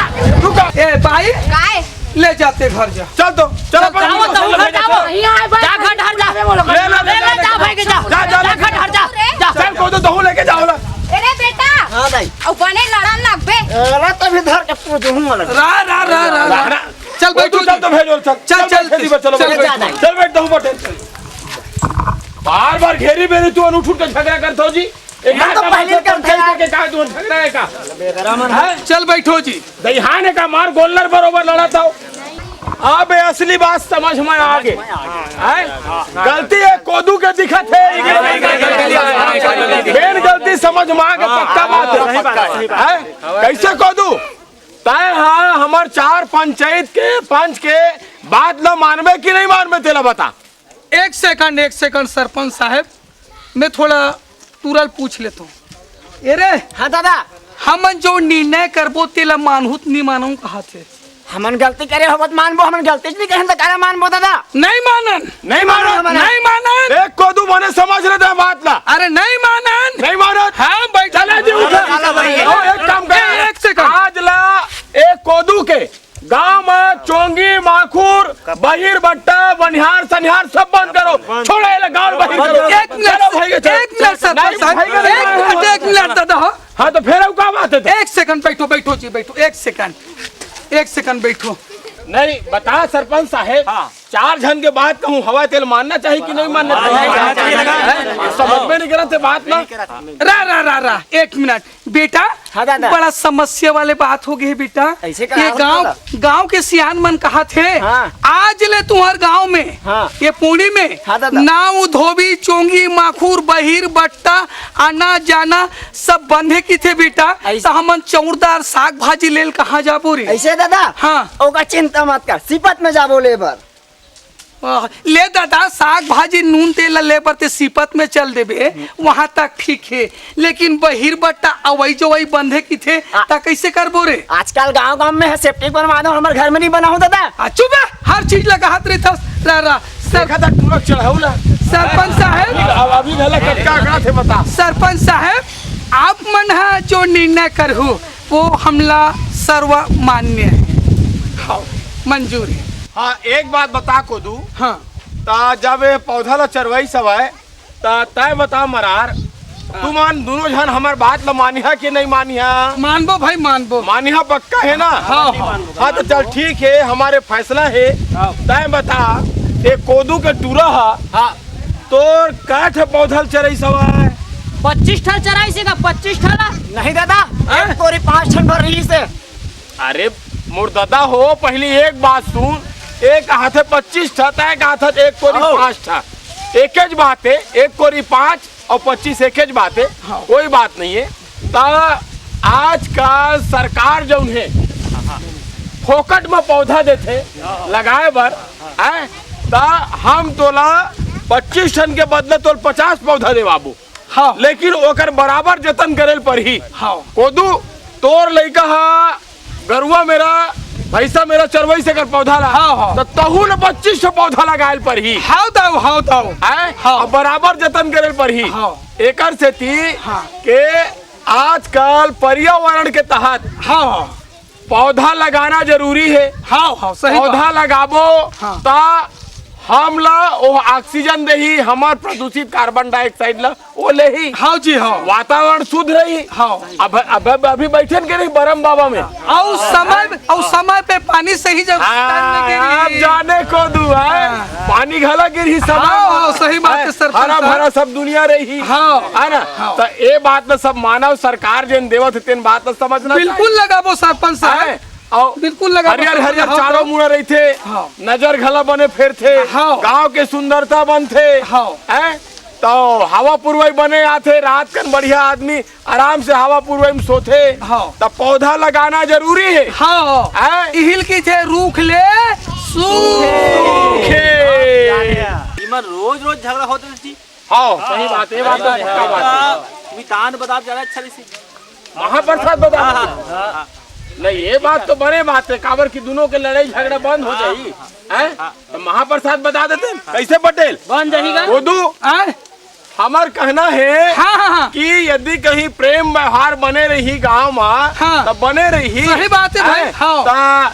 रुक जाओ। ए बाई। काय? ले जाते घर जा। चल तो, चल अपन जाओ, जाओ, घर जाओ। नहीं आए भाई। जा घर हर जा। ले, ले, ले, ले, ले, जा भाई के जा। जा, जा, जा ले। घर हर जा। जा। चल कोदू, तहूँ लेके जाओ ला। अरे बेटा। हाँ दाई। अब बने लड़न लगबे। अरे तभी धर के पूछूं वाला। रा, रा, रा, रा, रा। रा, रा। चल कोदू, बैठो चल जी। तो भेजो, चल। चल, चल, चल, चल, चल, चल, चल, चल। चल बैठ, तहूँ बटे। बार बार घेरी बेरी तू उठ उठ के झगड़ा करत हो जी। एक मैं तो बात पहले समझ करते पंचायत हैं। के का तू झगड़ा है का? हैं? चल बैठो जी। दइहान हे का मार गोल्लर बरोबर लड़त हव। अब ये असली बात समझ में आ गे। हैं? गलती हे कोदू के दिखत हे। मेन गलती समझ में आ गे, पक्का बात हे। हैं? कइसे कोदू? तैं हा हमर चार पंचायत के पंच के बात ल मानबे कि नहीं मानबे, तेला बता। एक सेकंड, एक सेकंड सरपंच साहेब, मैं थोड़ा तुरल पूछ लेथों। ए रे, हाँ दादा। हमन जो निर्णय करबो तेला मानहू त नी मानहू कहाथे। हमन गलती करे होबो त मानबो, हमन गलती नी करे त काला मानबो दादा? नहीं मानन। नहीं मानन। नहीं मानन। ए कोदू, बने समझ ले ते बात ला। अरे नहीं मानन। नहीं मानन। हाँ भाई। चले जी उठा। चला भाई। ओ, एक काम कर। ए, एक सेकंड। आज ला ए कोदू के गांव में चोंगी, माखुर, बहिर, बट्टा, बनिहार, सनिहार सब बंद करो। छोड़ो, ये ला गांव बहिर करो। एक मिनट, चलो भाई, चलो। एक मिनट सरपंच साहब, नहीं, भाई, एक मिनट, एक मिनट दादा, हाँ। हाँ, तो फेर अउ का बात हे तो? एक सेकंड बैठो, बैठो जी, बैठो, एक सेकंड, एक सेकंड बैठो। नहीं, बता सरपंच साहेब, हाँ। चार झन के बात कहूँ, हवा तेल मानना चाहिए कि नहीं मानना चाहिए? मानना चाहिए। हैं? समझ में नहीं करत हे बात ना। रा, रा, रा, रा, एक मिनट। बेटा, हाँ, दादा। बड़ा समस्या वाले बात हो गे बेटा। ऐसे का ये हाल गांव, दादा? गांव के सियान मन कहाथे, हाँ। आज ले तुम्हर गांव में, हाँ। ये पूर्णी में, हाँ, दादा। नाव, धोबी, चोंगी, माखुर, बहिर, बट्टा, आना जाना सब बंधे किथे बेटा। ऐसे त हमन चौरदार साग भाजी लेल कहाँ जाबो रे? ऐसे दादा? हाँ। ओकर चिंता मत कर, सिपत में जाबो ले बर। वाह, ले दादा, साग भाजी नून तेल ला ले बर ते सिपत में चल देबे, वहां तक ठीक हे, लेकिन बहिर बट्टा अवई जवई बंधे किथे, आ- त कइसे करबो रे? आजकल गांव गांव में हे, सेप्टिक बनवा दो, हमर घर में नहीं बना हो दादा। आ, चुप बे, हर चीज ला कहत रहिथस, रा, रा, सर- देखा था टूरक चढ़ाऊ ला। सरपंच साहेब। अभी, अभी भला कतका आंकड़ा थे बता। सरपंच साहेब, आप मन हा जो निर्णय करहू, वो हमला सर्वमान्य हे। हाँ, मंजूर हे। हाँ, एक बात बता कोदू। हाँ। त जब ये पौधा ला चरवाइस हवय, त तैं बता मरार, हाँ। तुमन दुनों झन हमर बात ला मानिहा कि नहीं मानिहा? मानबो भाई, मानबो। मानिहा पक्का हे ना? हाँ, हाँ। हाँ, त चल ठीक हे, हमर फैसला हे। हाँ। तैं बता, ये कोदू के टूरा हा, हाँ। तोर कै ठे पौधा ल चरइस हवय? पच्चीस ठन चरइस हे का, पच्चीस ठन ला? नहीं दादा, हाँ? एक कोरी पाँच ठन भर रहिस हे। अरे, मोर ददा हो, पहली एक बात सुन, एक हाथे पच्चीस ठा, तय का हाथे एक कोरी पाँच ठा। एकेच बात है, एक कोरी पाँच और पच्चीस एकेच बात है, कोई बात नहीं है। त आजकल सरकार जौन है, फोकट में पौधा देथे लगाए बर, हैं? त हम तोला पच्चीस ठन के बदले तोल पचास पौधा देवाबो। हाँ। लेकिन ओकर बराबर जतन करे ल परही। हाँ। कोदू, तोर लइका ह गरुआ मेरा, भैंसा मेरा चरवई से कर पौधा ला, हाँ, हाँ। त तहू ल पच्चीस ठो पौधा लगाए ल परही। हाँ दाऊ, हाँ दाऊ। हैं? हाँ। अब बराबर जतन करे ल परही। हाँ। एकर सेती हाँ। के आजकल पर्यावरण के तहत हाँ, हाँ। पौधा लगाना जरूरी है। हाँ, हाँ, सही बात। पौधा लगाबो हाँ। त हमला ओ ऑक्सीजन देही, हमर प्रदूषित कार्बन डाइऑक्साइड ला ओ लेही। हाँ जी, हाँ। वातावरण शुद्ध रही। हाँ। अब, अब, अब अभी बैठन के नहीं बरम बाबा में। अउ समय, अउ समय पे पानी सही जगह हाँ, time में गिरी। आप जाने कोदू है, हाँ। पानी घला गिरही समय हाँ, में। हाँ, सही बात है, है, सरपंच हरा साहब। भरा सब दुनिया रही। हाँ। है ना? हाँ। त ए बात ल सब मानव, सरकार जेन देवत हे, तेन बात ल समझना बिल्कुल चाहिए। लगाबो सरपंच साहब। है? अउ बिल्कुल लगाबो हरियर, सरपंच हरियर साहब। चारों मुड़ा रहिथे, हाँ। नजर घला बने फेरथे, हाँ। गांव के सुंदरता बनथे। हाँ। हैं? त हवा पुरवई बने आथे, रात कन बढ़िया आदमी आराम से हवा पुरवई में सोथे। हाँ। त पौधा लगाना जरूरी है। हाँ। हैं? इहिल की थे रूख ले सूखे। सूखे। इमन रोज रोज झगड़ा होत रहिथे जी। हाँ, सही बात, ये बात तो पक्का बात है। मितान बदाम ज्यादा अच्छा रहिथे। महाप्रसाद बता हाँ, देते। हाँ, हाँ। नहीं, ये बात तो बड़े बात है, काबर की दोनों के लड़ाई झगड़ा बंद हो जाई, हैं? हाँ। तो महाप्रसाद बता देते हैं। कैसे पटेल? बन जाही गा। वो दू, हैं? हमर कहना है हाँ, हाँ, हाँ। कि यदि कहीं प्रेम व्यवहार बने रही गांव में, हाँ। तो बने रही। सही बात है भाई, हैं? हाँ। ता,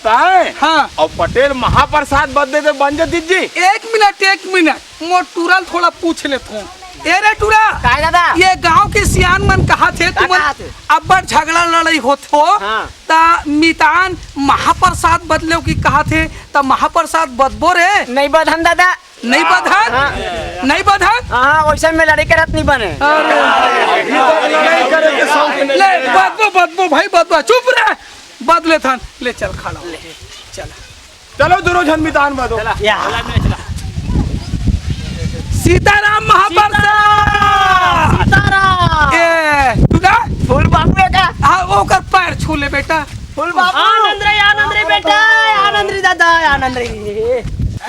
ताए? हाँ। और पटेल महाप्रसाद बद दे दे बन जाती जी। एक मिनट, एक मिनट। मोर टूरा ल थोड़ा पूछ लेथों। ए रे टूरा, काय दादा? ये गांव के सियान मन कहाथे, का तुमन कहाथे? अब्बड़ झगड़ा लड़ाई होत हो, हाँ। त मितान महाप्रसाद बदलेव की कहाथे, त महाप्रसाद बदबो रे? नहीं बदन दादा। नहीं बदन? हाँ। नहीं बदन? हाँ, वैसे में लड़ाई करत नहीं बने। अरे। ले, बदबो, बदबो भाई, बदबो, चुप रे। बदले थान, ले चल खड़ा हो। चल। चलो दोनों झन मितान बदो। या। सीताराम महाप्रसाद। सीताराम। ए, तू ना? फूल बाबू है का? हाँ, ओकर पैर छू ले बेटा। फूल बाबू। आनंद रे, आनंद रे बेटा, आनंद रे दादा, आनंद रे।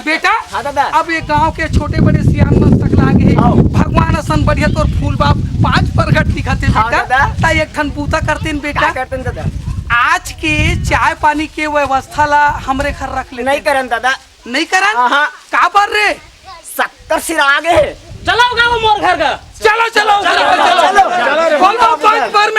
बेटा, हाँ दादा। अब ये गांव के छोटे बड़े सियान मन सकला गे हे। हाँ। भगवान असन बढ़िया तोर फूल बाप पांच प्रगट दिखत हे हाँ बेटा। दादा। त एक ठन बूता करतेन बेटा। का करतेन दादा? आज के चाय पानी के व्यवस्था ला हमरे घर रख लेते। नहीं करन दादा। नहीं करन? हाँ, हाँ। काबर रे? सत्तर सिरा आगे हे। चलो गाँव मोर घर का। चलो, चलो, चलो, चलो। चलो रे। बोलो, बंद कर